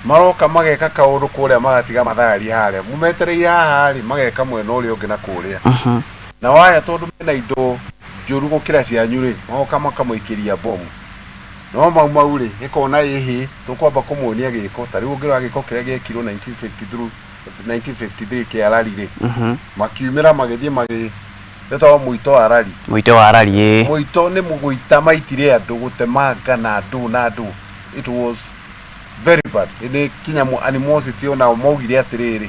maroka mageka kaũndũ kũrĩa, magatiga mathararia harĩa mũmetereire haha rĩ, mageka mwena ũrĩa ũngĩ na kũrĩa. Na waya, tondũ mena indo njũru gũkĩra cianyu rĩ, magoka makamũikĩria bomu. No Mau Mau rĩ, ĩkona ĩhĩ, tũkwamba kũmuonia gĩko. Ta rĩu ũngĩrora gĩko kĩrĩa gĩekirwo 1953, 1953 kĩa rari rĩ, makiumĩra magĩthiĩ magĩ wĩtagwo mũito wa rari. Mũito wa rari, ĩĩ. Mũito nĩ mũgũita, maitire andũ, gũtemanga na andũ na andũ. It was very bad. Nĩ kinya animosity, onao maugire atĩrĩrĩ,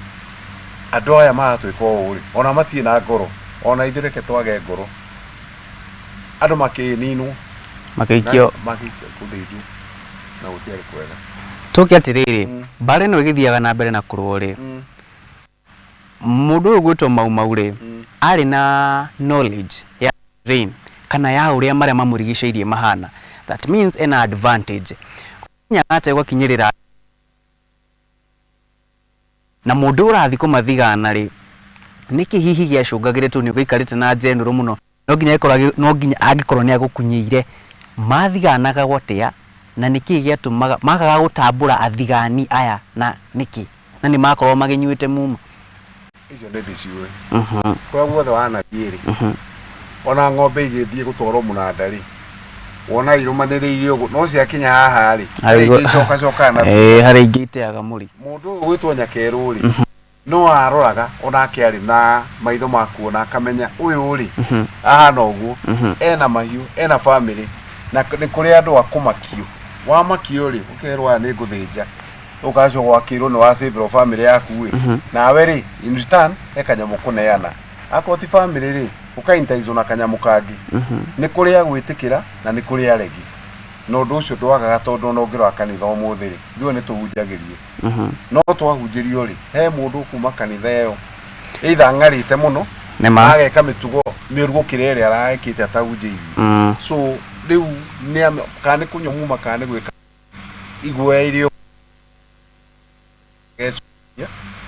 andũ aya maratwĩka ũũ rĩ, ona matirĩ na ngoro, ona ithuĩ reke twage ngoro. Andũ makĩninwo. Magĩikio. Magĩikio gũthĩnjwo, na gũtiarĩ kwega. Tũke atĩrĩrĩ, mbara ĩno ĩgĩthiaga na mbere na kũrũo rĩ, mũndũ ũyũ gwĩtwo Mau Mau rĩ, arĩ na knowledge ya terrain kana ya ũrĩa marĩa mamũrigicĩirie mahana. That means ena advantage. Nyaga atĩa gwakinyĩrĩra na mũndũ ũrathiĩ kũmathigana rĩ, nĩkĩ hihi gĩacũngagĩre? Tondũ nĩ ũgĩikarĩte na general mũno, no nginya ĩkorwo, no nginya angĩkorwo nĩ agũkunyĩire, mathiganaga atĩa na nĩkĩ gĩatũmaga magaga gũtambũra athigani aya, na nĩkĩ na nĩ makorwo magĩnyuĩte muma? Icio nĩ ndĩciũĩ. Kũrĩa guothe wanathiĩ rĩ, ona ng'ombe igĩthiĩ gũtwarwo mũnanda rĩ, wona irũmanĩrĩire ũguo, no ciakinya haha rĩ, Harĩ ingĩ icokacokaga na Ĩĩ, harĩ ingĩ iteaga mũri. Mũndũ ũyũ gwĩtwo Nyakerũ rĩ, no aroraga, onake arĩ na maitho ma kuona, akamenya ũyũ rĩ, ahana ũguo, ena mahiũ, ena family, na nĩ kũrĩ andũ a kũmakio. Wamakio rĩ, ũkerwo aya nĩ ngũthĩnja, ũgacoka wakĩrwo nĩ wacĩvĩrwo family yaku ĩ, nawe rĩ, in return he kanyamũ kũneana. Akorwo ti family rĩ, ũkaintaizwo na kanyamũ kangĩ. Nĩ kũrĩ a gwĩtĩkĩra na nĩ kũrĩ aregi, na ũndũ ũcio ndwagaga, tondũ ona ũngĩrora kanitha ũmũthĩ rĩ, ithuĩ nĩ tũhunjagĩrio, no twahunjĩrio rĩ, he mũndũ kuma kanitha ĩyo either ang'arĩte mũno, Nĩ ma. ageka mĩtugo mĩũru gũkĩra ĩrĩa araekĩte atahunjĩirio. So rĩu nĩ kana nĩ kũnyua muma, kana nĩ gwĩka iguoya iria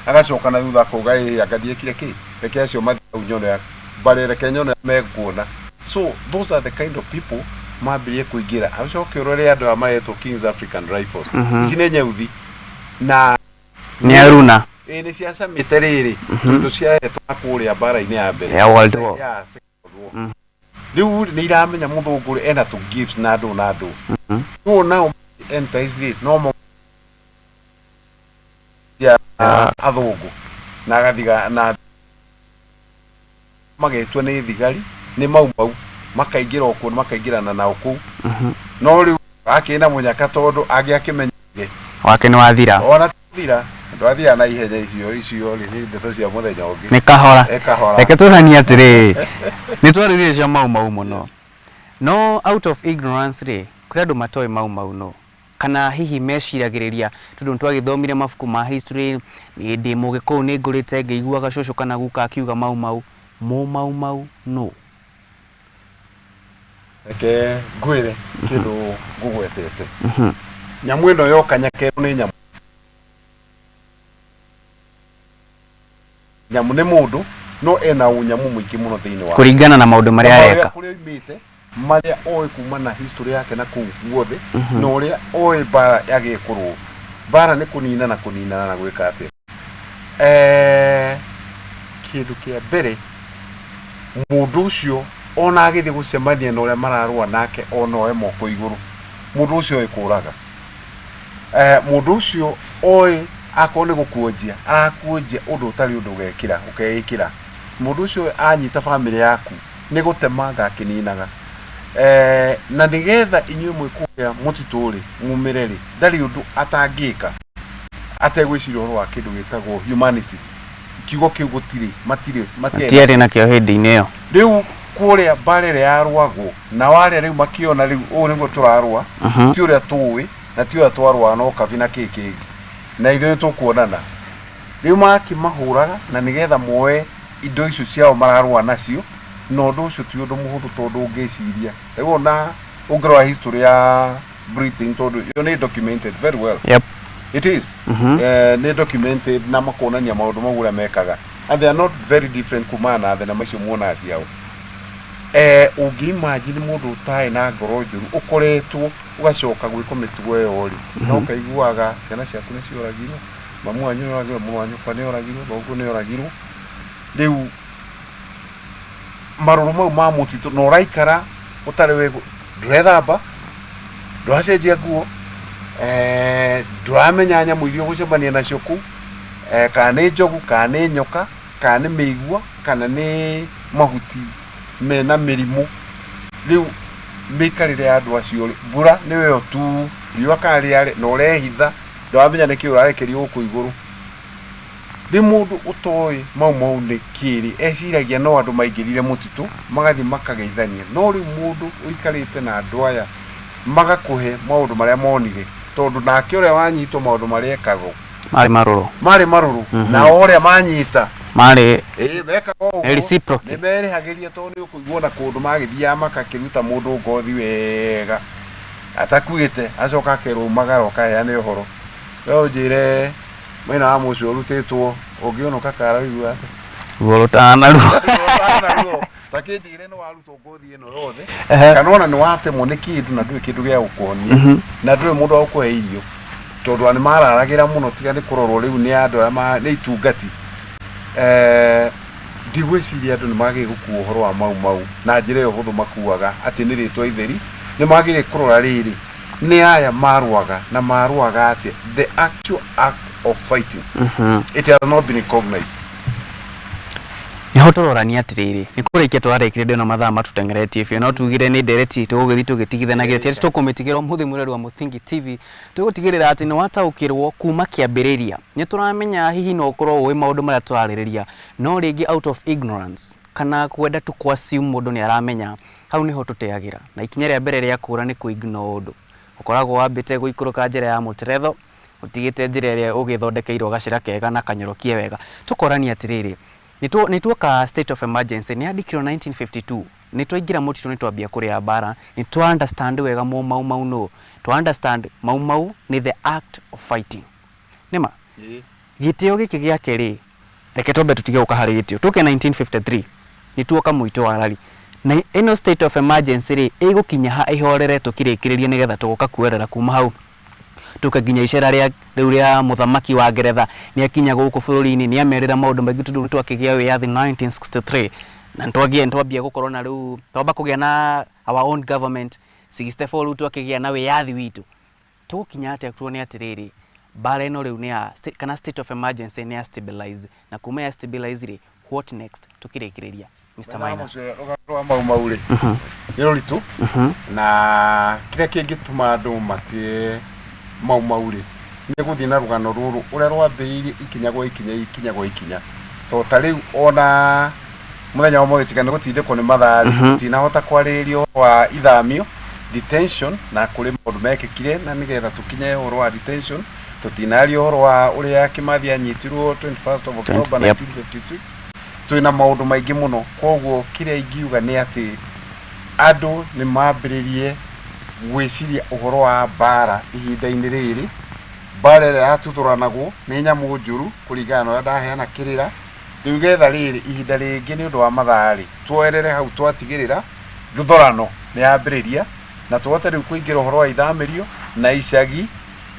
agacoka na thutha akauga, "Ĩ, anga ndiĩkire kĩ, reke acio mathiĩ hau nyone mbare, reke nyone mekuona." So those are the kind of people mambĩrĩrie kũingĩra. Acoke ũrore andũ aya maretwo Kings African Rifles. Ici nĩ nyeuthi na Nĩ aruna. Ĩ, nĩ ciacamĩte rĩrĩ, tondũ ciahetwo na kũrĩa mbara-inĩ ya mbere Ya World War. Ya Second World War. Rĩu nĩ iramenya mũthũngũ rĩ, ena tũ gifts na andũ na andũ. Rĩu nao entice rĩ, no mo ya athũngũ na agathiga na magetwo nĩ thigari, nĩ Mau Mau, makaingĩra okuo, makaingĩrana nao kũu. No rĩu akĩrĩ na mũnyaka, tondũ angĩakĩmenyire Wake nĩ wathira. Ona thira ndwathira na ihenya. Icio rĩ, nĩ ndeto cia mũthenya ũngĩ. Nĩ kahora. Ĩ, kahora. Reke tuonanie atĩrĩrĩ, nĩ twarĩrĩria cia Mau Mau mũno, no out of ignorance rĩ, kũrĩ andũ matoĩ Mau Mau, no kana hihi meciragĩrĩria, tondũ nĩ twagĩthomire mabuku ma history. Niĩ ndĩ Mũgĩkũyũ, nĩ ngũrĩte ngĩiguaga cũcũ kana guka akiuga Mau Mau, mũ Mau Mau no. Reke ngwĩre kĩndũ ngũgwetete. Nyamũ ĩno yoka, Nyakerũ, nĩ nyamũ. Nyamũ nĩ mũndũ, no ena ũnyamũ mũingĩ mũno thĩinĩ wa Kũringana na maũndũ marĩa areka. Kũrĩa oimĩte, marĩa oĩ kuma na history yake na kũu guothe, na ũrĩa oĩ mbara yagĩrĩire kũrũo. Mbara nĩ kũnina na kũninana na gwĩka atĩa. Kĩndũ kĩa mbere, mũndũ ũcio ona agĩthiĩ gũcemania na ũrĩa mararũa nake, ona oe moko igũrũ, mũndũ ũcio oĩ kũraga. Mũndũ ũcio oĩ akorwo nĩ gũkuonjia arakuonjia ũndũ ũtarĩ ũndũ ũgekĩra ũkeĩkĩra. Mũndũ ũcio anyita bamĩrĩ yaku, nĩ gũtemanga akĩninaga. Na nĩgetha inyuĩ mwĩ kũrĩa mũtitũ rĩ, mumĩre rĩ, ndarĩ ũndũ atangĩka ategwĩciria ũhoro wa kĩndũ gĩtagwo humanity. Kiugo kĩu gũtirĩ, matirĩ, matiarĩ. Matiarĩ nakĩo hĩndĩ-inĩ ĩyo. Rĩu Kũrĩa mbara ĩrĩa yarũagwo na warĩa rĩu makĩona rĩu ũũ nĩguo tũrarũa, ti ũrĩa tũĩ na ti ũrĩa twarũaga no kabi na kĩ kĩngĩ, na ithuĩ nĩtũkuonana. Rĩu makĩmahũraga na nĩgetha moe indo icio ciao mararũa nacio, na ũndũ ũcio ti ũndũ mũhũthũ tondũ ũngĩciria rĩu ona ũngĩrora history ya Britain, tondũ ĩyo nĩ documented very well. It is. Nĩ documented na makonania maũndũ mau ũrĩa mekaga, and they are not very different kumana na thenema icio muonaga ciao. Ũngĩ imagine mũndũ ũtarĩ na ngoro njũru ũkoretwo ũgacoka gwĩkwo mĩtugo ĩyo rĩ, na ũkaiguaga ciana ciaku nĩ cioragirwo, mamu wanyu nĩ oragirwo, mũrũ wa nyũkwa nĩ oragirwo, thoguo nĩ oragirwo. Rĩu marũrũ mau ma mũtitũ na ũraikara ũtarĩ wĩ ndũrethamba, ndũracenjia nguo, ndũramenya nyamũ iria ũgũcemania nacio kũu, kana nĩ njogu, kana nĩ nyoka, kana nĩ mĩigua, kana nĩ mahuti mena mĩrimũ. Rĩu mĩikarĩre ya andũ acio rĩ, mbura nĩyo ĩyo tu, riũa kana rĩare, na ũrehitha, ndũramenya nĩkĩ ũrarekerio gũkũ igũrũ. Rĩu mũndũ ũtoĩ mau mau nĩ kĩrĩ eciragia no andũ maingĩrire mũtitũ magathiĩ makageithania, no rĩu mũndũ ũikarĩte na andũ aya magakũhe maũndũ marĩa monire, tondũ nake ũrĩa wanyitwo maũndũ marĩa ekagwo marĩ marũrũ. Marĩ marũrũ. Nao ũrĩa manyita marĩ ĩĩ mekaga ũguo. Reciprocal. Nĩ merĩhagĩria, tondũ nĩ ũkũigua na kũndũ magĩthiaga makakĩruta mũndũ ngothi wega atakuĩte, acoka akerwo umagara ũkaheane ũhoro. We ũnjĩre mwena wa mũcio ũrutĩtwo ũngĩũnũka kara ũigua atĩa? Ruo rũtanaruo. Takĩnjĩre nĩ warutwo ngothi ĩno yothe, kana ona nĩ watemwo nĩ kĩndũ na ndũrĩ kĩndũ gĩa gũkũhonia na ndũrĩ mũndũ wa gũkũhe irio, tondũ nĩ mararagĩra mũno, tiga nĩ kũrorwo rĩu nĩ andũ arĩa nĩ itungati. Ndigwĩciria andũ nĩ magĩrĩire gũkua ũhoro wa mau mau na njĩra ĩyo hũthũ makuaga atĩ nĩ rĩtwa itheri. Nĩ magĩrĩire kũrora rĩrĩ, nĩ aya marũaga na marũaga atĩa? The actual act of fighting, it has not been recognized. Nĩho tũrorania atĩrĩrĩ, nĩ kũrĩkia tũrarĩkirie ndĩno, mathaa matũteng'eretie biũ, no tugire nĩ ndereti tũgũgĩthiĩ tũgĩtigithanagia, ti atĩ tũkũmĩtigĩra ũmũthĩ. Mwĩrori wa Mũthingi TV, tũgũtigĩrĩra atĩ nĩ wataũkĩrwo kuma kĩambĩrĩria. Nĩ tũramenya hihi no ũkorwo ũĩ maũndũ marĩa tũrarĩrĩria, no rĩngĩ out of ignorance kana kwenda tu kũ assume mũndũ nĩ aramenya, hau nĩho tũteagĩra. Na ikinya rĩa mbere rĩa kũra nĩ kũ ignore ũndũ. Ũkoragwo wambĩte gũikũrũka njĩra ya mũteretho, ũtigĩte njĩra ĩrĩa ũgĩthondekeirwo gacĩra kega na kanyorokie wega. Tũkorania atĩrĩrĩ, nĩ tuoka state of emergency nĩ yandĩkirwo 1952, nĩ twaingĩra mũtitũ, nĩ twambia kũrĩa mbara, nĩ twa understand wega mau mau mau no twa understand mau mau nĩ the act of fighting. Nĩma gĩtĩo gĩkĩ gĩake rĩ, reke twambe tũtige gũka harĩ gĩtĩo, tũke 1953, nĩ tuoka mũito wa rari na ĩno state of emergency rĩ, ĩgũkinya ha ĩhorere tũkĩrĩkĩrĩria, nĩgetha tũgoka kuerera kuma hau tũke nginya icera rĩa rĩu rĩa mũthamaki wa Ngeretha. Nĩ akinya gũkũ bũrũri-inĩ, nĩ amerira maũndũ maingĩ, tondũ twakĩgĩa wĩyathi 1963 na nĩtwagia nĩtwambia gũkorwo na rĩu twamba kũgĩa na our own government 64, rĩu twakĩgĩa na wĩyathi witũ. Tũgũkinya atĩa tuone atĩrĩrĩ, mbara ĩno rĩu nĩ ya kana state of emergency nĩ ya stabilize, na kuma ya stabilize rĩ, what next? Tũkĩrĩkĩrĩria, Mr. Maina. Rũgano rwa mau mau rĩ nĩ rũritũ, na kĩrĩa kĩngĩtũma andũ matĩe mau mau rĩ, nĩ gũthiĩ na rũgano rũrũ ũrĩa rwambĩrĩirie ikinya gwa ikinya, ikinya gwa ikinya, to ta rĩu ona mũthenya wa ũmũthĩ, tiga nĩ gũtindĩkwo nĩ mathaa rĩ, tũtinahota kwarĩrĩria ũhoro wa ithamio, detention, na kũrĩ maũndũ mekĩkire na nĩgetha tũkinye ũhoro wa detention. Tũtinaria ũhoro wa ũrĩa Kĩmathi anyitirwo 21st of October 1956. Twĩna maũndũ maingĩ mũno, koguo kĩrĩa ingiuga nĩ atĩ andũ nĩ mambĩrĩrie gwĩciria ũhoro wa mbara ihinda-inĩ rĩrĩ, mbara ĩrĩa yatuthũranagwo nĩ nyamũ njũru kũringana na ũrĩa ndaheana kĩrĩra rĩu, getha rĩrĩ ihinda rĩngĩ, nĩ ũndũ wa mathaa rĩ, tuoerere hau twatigĩrĩra nduthũrano nĩ yambĩrĩria na tũhote rĩu kũingĩra ũhoro wa ithamĩrio na icagi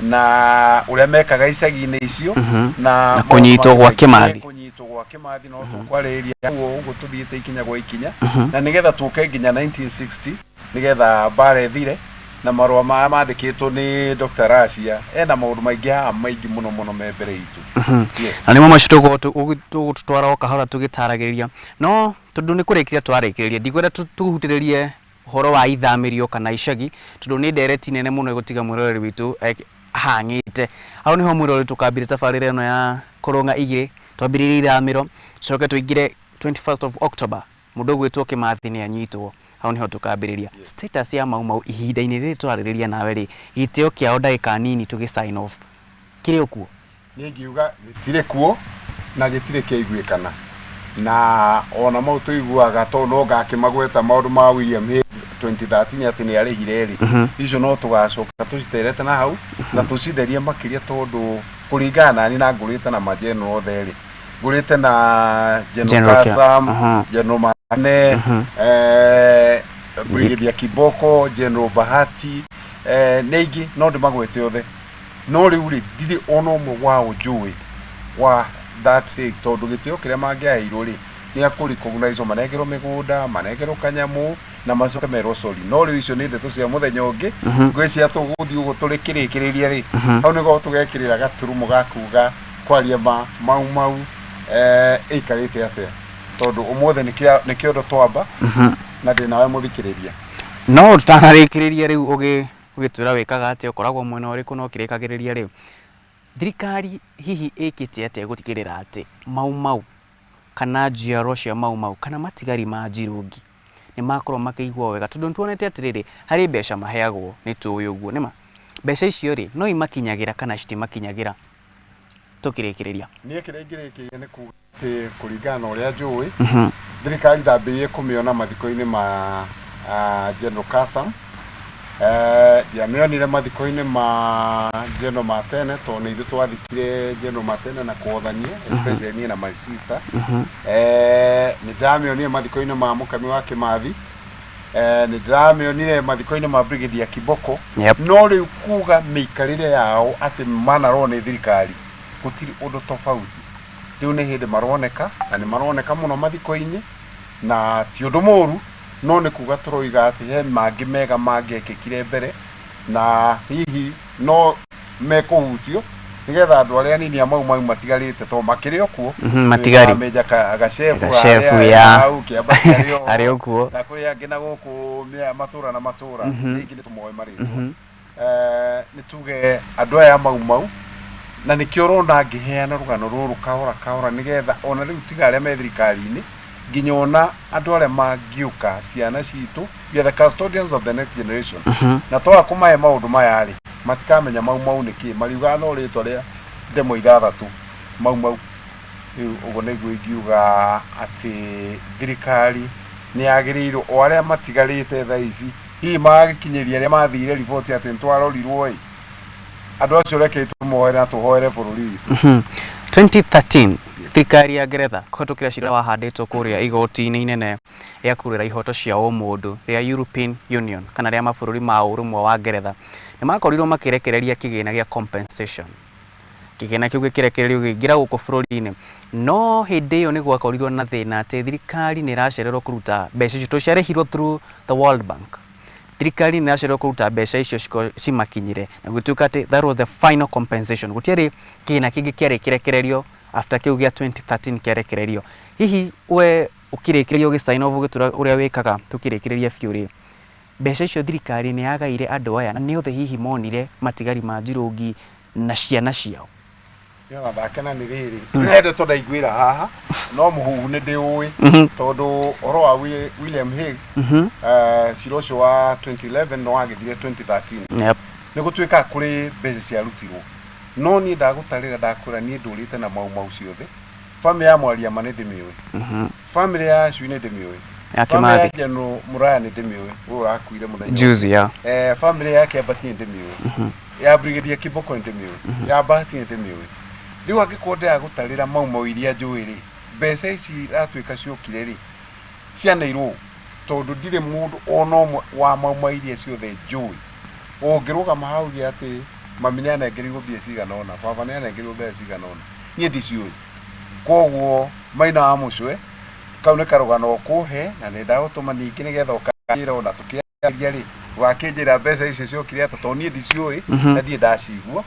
na ũrĩa mekaga icagi-inĩ icio na Na kũnyitwo gwa Kĩmathi. Kũnyitwo gwa Kĩmathi no tũkwarĩrĩria ũguo ũguo tũthiĩte ikinya gwa ikinya, na nĩgetha tũke nginya 1960, nĩgetha mbara ĩthire na marũa maya mandĩkĩtwo nĩ Dr. Rasia. Ena maũndũ maingĩ haha, maingĩ mũno mũno me mbere itũ. Yes. Na nĩmo macio tũgũtwara o kahora tũgĩtaragĩrĩria, no tondũ nĩ kũrĩkĩria twarĩkĩrĩria, ndikwenda tũhutĩrĩrie ũhoro wa ithamĩrio kana icagi, tondũ nĩ ndereti nene mũno ĩgũtiga mwĩroreri witũ ahang'ĩte. Hau nĩho mwĩroreri tũkambire tabarĩra ĩno ya kũrũng'a igĩrĩ, twambĩrĩrie ithamĩro, tũcoke tũingĩre 21st of October. Mũndũ ũgwĩtwo Kĩmathi nĩ anyitwo. Hau nĩho tũkambĩrĩria. Status ya Mau Mau ihinda-inĩ rĩrĩ tũrarĩrĩria nawe rĩ, gĩtĩo kĩao ndagĩka nini tũgĩ sign off. Kĩrĩ o kuo? Niĩ ingiuga gĩtirĩ kuo na gĩtirĩ kĩaiguĩkana. Na ona mau tũiguaga tondũ no ngakĩmagweta maũndũ ma William Hague 2013 atĩ nĩ arĩhire rĩ, icio no tũgacoka tũciterete na hau na tũcitherie makĩria, tondũ kũringana nani na ngũrĩte na majenero othe rĩ, ngũrĩte na General General Kasam, General Mane, Brigadier Kiboko, General Bahati, nĩ aingĩ no ndĩmagwete othe. No rĩu rĩ, ndirĩ ona ũmwe wao njũĩ wa that Hague, tondũ gĩtĩo kĩrĩa mangĩaheirwo rĩ, nĩ akũ recognize, manengerwo mĩgũnda, manengerwo kanyamũ na macoke merwo sorry. No rĩu icio nĩ ndeto cia mũthenya ũngĩ. Ngwĩciria tũgũthiĩ ũguo tũrĩkĩrĩkĩrĩria rĩ, hau nĩho tũgekĩrĩra gaturumo ga kuga kwaria ma Mau Mau ĩikarĩte atĩa, tondũ ũmũthĩ nĩ kĩondo twamba na ndĩ nawe mũthikĩrĩria. No tũtanarĩkĩrĩria rĩu, ũgĩtwĩra wĩkaga atĩa, ũkoragwo mwena ũrĩkũ, no kĩrĩkagĩrĩria rĩu, thirikari hihi ĩkĩte atĩa gũtigĩrĩra atĩ Mau Mau kana njiarwa cia Mau Mau kana matigari ma Njirũngi nĩ makorwo makĩigua wega? Tondũ nĩ tuonete atĩrĩrĩ, harĩ mbeca maheagwo, nĩ tũĩ ũguo nĩma. Mbeca icio rĩ, no imakinyagĩra kana citimakinyagĩra? Tũkĩrĩkĩrĩria. Niĩ kĩrĩa ingĩrĩkĩria nĩ kuga atĩ kũringana na ũrĩa njũĩ, thirikari ndambĩrĩirie kũmĩona mathiko-inĩ ma General Kasam. Ndiamĩonire mathiko-inĩ ma General Matene, tondũ nĩ ithuĩ twathikire General Matene na kwothania, especially niĩ na my sister. Nĩ ndĩramĩonire mathiko-inĩ ma Mũkami wa Kĩmathi. Nĩ ndĩramĩonire mathiko-inĩ ma Brigadier Kiboko. No rĩu kuga mĩikarĩre yao atĩ manarwo nĩ thirikari, gũtirĩ ũndũ tofauti. Rĩu nĩ hĩndĩ maroneka, na nĩ maroneka mũno mathiko-inĩ, na ti ũndũ mũru, no nĩ kuga tũroiga atĩ he mangĩ mega mangĩekĩkire mbere, na hihi no mekũhutio nĩgetha andũ arĩa anini a Mau Mau matigarĩte, tondũ makĩrĩ o kuo. Matigari. Menja gacebu Gacebu, harĩa hau Kĩambati arĩ o Arĩ o kuo. Na kũrĩ angĩ na gũkũ matũra na matũra rĩngĩ nĩ tũmoĩ marĩtwa. Nĩ tuge andũ aya Mau Mau, na nĩkĩo ũrona ngĩheana rũgano rũrũ kahora kahora, nĩgetha ona rĩu tiga arĩa me thirikari-inĩ, nginya ona andũ arĩa mangĩũka, ciana citũ, we are the custodians of the next generation, na twaga kũmahe maũndũ maya rĩ, matikamenya Mau Mau nĩ kĩ, mariugaga no rĩtwa rĩa ndemo ithathatũ, Mau Mau. Rĩu ũguo nĩguo ingiuga atĩ thirikari nĩ yagĩrĩirwo, o arĩa matigarĩte thaa ici, hihi magagĩkinyĩria arĩa mathire riboti atĩ nĩ twarorirwo ĩ, andũ acio reke tũmoere na tũhoere bũrũri witũ. 2013 thirikari ya Ngeretha kũhetũkĩra cira wahandĩtwo kũrĩa igoti-inĩ inene rĩa kũrũĩra ihoto cia ũmũndũ rĩa European Union kana rĩa mabũrũri ma ũrũmwe wa Ngeretha, nĩ makorirwo makĩrekereria kĩgĩna gĩa compensation. Kĩgĩna kĩu gĩkĩrekererio gĩkĩingĩra gũkũ bũrũri-inĩ, no hĩndĩ ĩyo nĩ gwakorirwo na thĩna atĩ thirikari nĩ ĩracererwo kũruta mbeca icio, tondũ ciarĩhirwo through the World Bank. Thirikari nĩ ĩracererwo kũruta mbeca icio cimakinyĩre, na gũtuĩka atĩ that was the final compensation. Gũtiarĩ kĩgĩna kĩngĩ kĩarĩ kĩrekererio after kĩu gĩa 2013 kĩarekererio. Hihi we ũkĩrĩkĩrĩria, ũgĩ sign off, ũgĩtwĩra ũrĩa wĩkaga, tũkĩrĩkĩrĩria biũ rĩ, mbeca icio thirikari nĩ yagaire andũ aya, na nĩ othe hihi monire matigari ma Njirũngi na ciana ciao? Ona ndakena nĩ rĩrĩ, he ndeto ndaiguĩra haha, no mũhuhu nĩ ndĩũĩ, tondũ ũhoro wa William Hague, cira ũcio wa 2011 no wagĩthire 2013. Nĩ gũtuĩka kũrĩ mbeca ciarutirwo, no niĩ ndagũtarĩra, ndakwĩra niĩ ndũrĩte na Mau Mau ciothe. Family ya Mwariama nĩ ndĩmĩũĩ, family ya Cui nĩ ndĩmĩũĩ, Ya family ya Kĩmathi. General Muraya nĩ ndĩmĩũĩ, ũyũ ũrakuire mũthenya Juzi ya family ya Kĩambati nĩ ndĩmĩũĩ, ya Brigadier Kiboko nĩ ndĩmĩũĩ, ya Bahati nĩ ndĩmĩũĩ. Rĩu angĩkorwo ndĩragũtarĩra Mau Mau iria njũĩ rĩ, mbeca ici iratuĩka ciokire rĩ, cianeirwo, tondũ ndirĩ mũndũ ona ũmwe wa Mau Mau iria ciothe njũĩ ũngĩrũgama hau uge atĩ mami nĩ anengerirwo mbia cigana ũna, baba nĩ anengerirwo mbeca cigana ũna. Niĩ ndiciũĩ. Koguo maina wa mũcwe, kau nĩ karũgano ũkũhe na nĩ ndagũtũma ningĩ nĩgetha ũkanjĩra ona tũkĩaria rĩ, ũgakĩnjĩra mbeca icio ciokire atĩa, tondũ niĩ ndiciũĩ na ndirĩ ndacigua.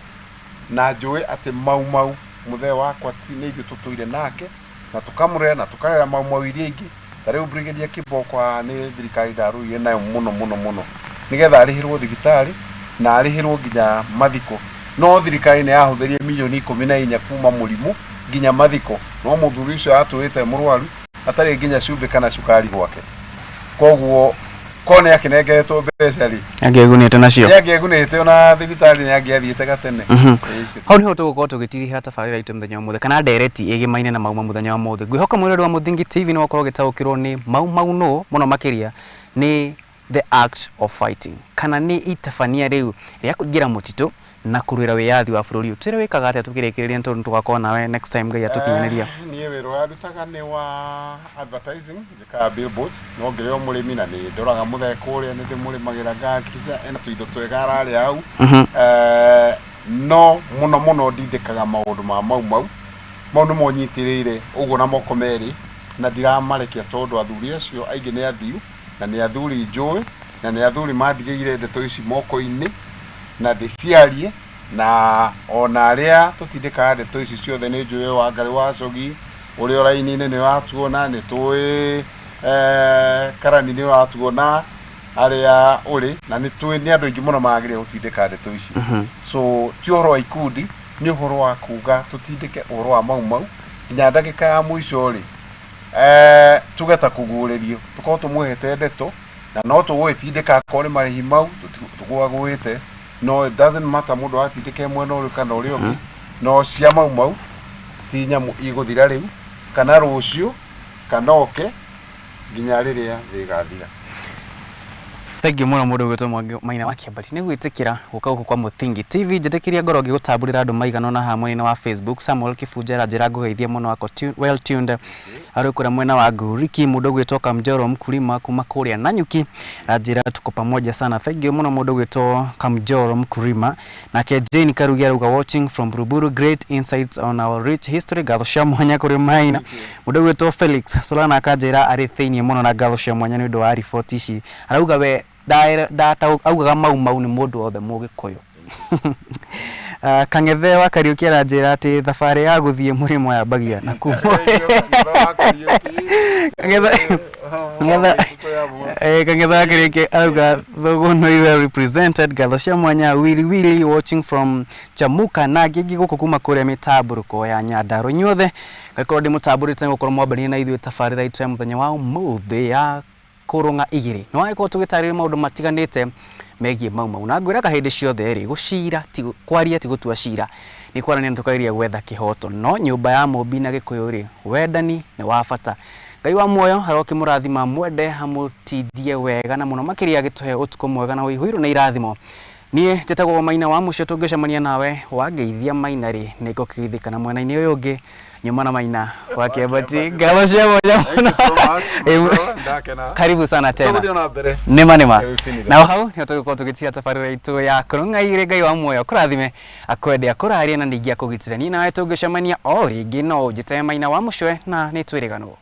Na njũĩ atĩ Mau Mau mũthee wakwa ti nĩ ithuĩ tũtũire nake na tũkamũrera na tũkarera Mau Mau iria ingĩ. Ta rĩu Brigadier Kiboko haha nĩ thirikari ndarũire nayo mũno mũno mũno nĩgetha arĩhĩrwo thibitarĩ na arĩhĩrwo nginya mathiko, no thirikari nĩ yahũthĩrire mirioni 14 kuma mũrimũ nginya mathiko, no mũthuri ũcio atũrĩte mũrwaru. Atarĩ nginya cumbĩ kana cukari gwake. Koguo ko nĩ akĩnengeretwo mbeca rĩ, Angĩegunĩte nacio. Nĩ angĩegunĩte, ona thibitarĩ nĩ angĩathiĩte gatene. Ĩĩ, icio. Hau niho tũgũkorwo tũgĩtirihĩra tabarĩra itũ mũthenya wa ũmũthĩ, kana ndereti ĩgĩmaine na Maumau mũthenya wa ũmũthĩ. Ngwĩhoka mwĩrori wa Mũthingi TV nĩ wakorwo ũgĩtaũkĩrwo nĩ Mau Mau nũ mũno makĩria, nĩ the act of fighting, kana nĩ itabania rĩu rĩa kũingĩra mũtitũ na kũrũĩra wĩyathi wa bũrũri ũyũ. Twĩre wĩkaga atĩa tũkĩrĩkĩrĩria, tondũ tũgakorwo nawe next time Ngai atũkinyanĩria. Niĩ wĩra ũrĩa ndutaga nĩ wa advertising, njĩkaga billboards, no ngĩrĩ o mũrĩmi na nĩ ndoraga mũthee kũrĩa, nĩ ndĩmũrĩmagĩra, ngahakikisha ena tũindo twega ararĩa hau. No mũno mũno ndindĩkaga maũndũ ma Mau Mau. Mau nĩmo nyitĩrĩire ũguo na moko merĩ, na ndiramarekia, tondũ athuri acio aingĩ nĩ athiu na nĩ athuri njũĩ na nĩ athuri mandigĩire ndeto ici moko-inĩ na ndĩciarie, na ona arĩa tũtindĩkaga ndeto ici ciothe nĩ njũĩ. Wangarĩ wa Cogi ũrĩa ũraini-inĩ nĩ watuona, nĩ tũĩ Karani nĩ watuona arĩa ũrĩ, na nĩ tũĩ nĩ andũ aingĩ mũno magĩrĩire gũtindĩka ndeto ici. So ti ũhoro wa ikundi, nĩ ũhoro wa kuga tũtindĩke ũhoro wa Mau Mau nginya ndagĩka ya mũico rĩ, tuge ta kũguũrĩrio tũkorwo tũmũhete ndeto, na no tũgũgĩtindĩka akorwo nĩ marĩhi mau tũgũagũĩte. No it doesn't matter mũndũ atindĩke mwena ũrĩ kana ũrĩa ũngĩ, no cia Mau Mau ti nyamũ igũthira rĩu kana rũciũ kana oke nginya rĩrĩa thĩ ĩgathira. Thank you mũno mũndũ ũgwĩtwo Mwangi Maina wa Kĩambati nĩ gwĩtĩkĩra gũka gũkũ kwa Mũthingi TV. Njĩtĩkĩria ngorwo ngĩgũtambũrĩra andũ maigana ũna haha mwena wa Facebook. Samuel Kĩbunja aranjĩra ngũgeithie mũno, ako well tuned arĩ kũrĩa mwena wa Nguriki. Mũndũ ũgwĩtwo Kamjoro Mkulima kuma kũrĩa Nanyuki aranjĩra tuko pamoja sana. Thank you mũno mũndũ ũgwĩtwo Kamjoro Mkulima. Nake Jane Karugi arauga, "Watching from Buruburu, great insights on our rich history." Ngatho cia mwanya kũrĩ Maina. Mũndũ ũgwĩtwo Felix Solana akanjĩra arĩ thĩiniĩ mũno, na ngatho cia mwanya nĩ ũndũ wa riboti ici. Arauga we augaga Mau Mau nĩ mũndũ wothe Mũgĩkũyũ. Kang'ethe wa Kariũki aranjĩra atĩ thabarĩ ya gũthiĩ mũrĩmo yambagia na kuma Kang'ethe wa Kariũki arauga Thũgũnũ well represented. Ngatho cia mwanya. Willy Willy watching from Chamuka, na angĩ aingĩ gũkũ kuma kũrĩa mĩtambũrũko ya Nyandarua. Inyuothe ngakorwo ndĩmũtambũrĩte nĩ gũkorwo mwambĩrĩria na ithuĩ tabarĩra itũ ya mũthenya wa ũmũthĩ ya kũrũng'a igĩrĩ. Nĩ wagĩkorwo tũgĩtarĩria maũndũ matiganĩte megiĩ Mau Mau, na ngwĩraga hĩndĩ ciothe rĩ, gũcira ti kwaria, ti gũtua cira, nĩ kwarania na tũkageria gwetha kĩhoto. No nyũmba ya mũmbi na Gĩkũyũ rĩ, wendani nĩ wa bata. Ngai wa muoyo arokĩmũrathima, mwende amũtindie wega, na mũno makĩria agĩtũhe ũtukũ mwega na ũihũirwo na irathimo. Niĩ njĩtagwo Maina wa mũcio. Tũngĩcemania nawe wangeithia Maina rĩ, nĩ ngũkĩgeithĩka na mwena-inĩ ũyũ ũngĩ nyuma na Maina wa Kĩambati. Ngatho cia mwanya mũno. Ndakena. Karibu sana tena. Tũgũthiĩ ona mbere. Nĩma nĩma. Yeah, we finish. Na hau nĩho tũgũkorwo tũgĩtiga tabarĩra itũ ya kũrũng'a igĩrĩ. Ngai wa muoyo kũrathime, akwende, akũrarie, na ningĩ akũgitĩre. Niĩ nawe tũngĩcemania o rĩngĩ, no ũnjĩte Maina wa mũcwe, na nĩ twĩrĩganwo.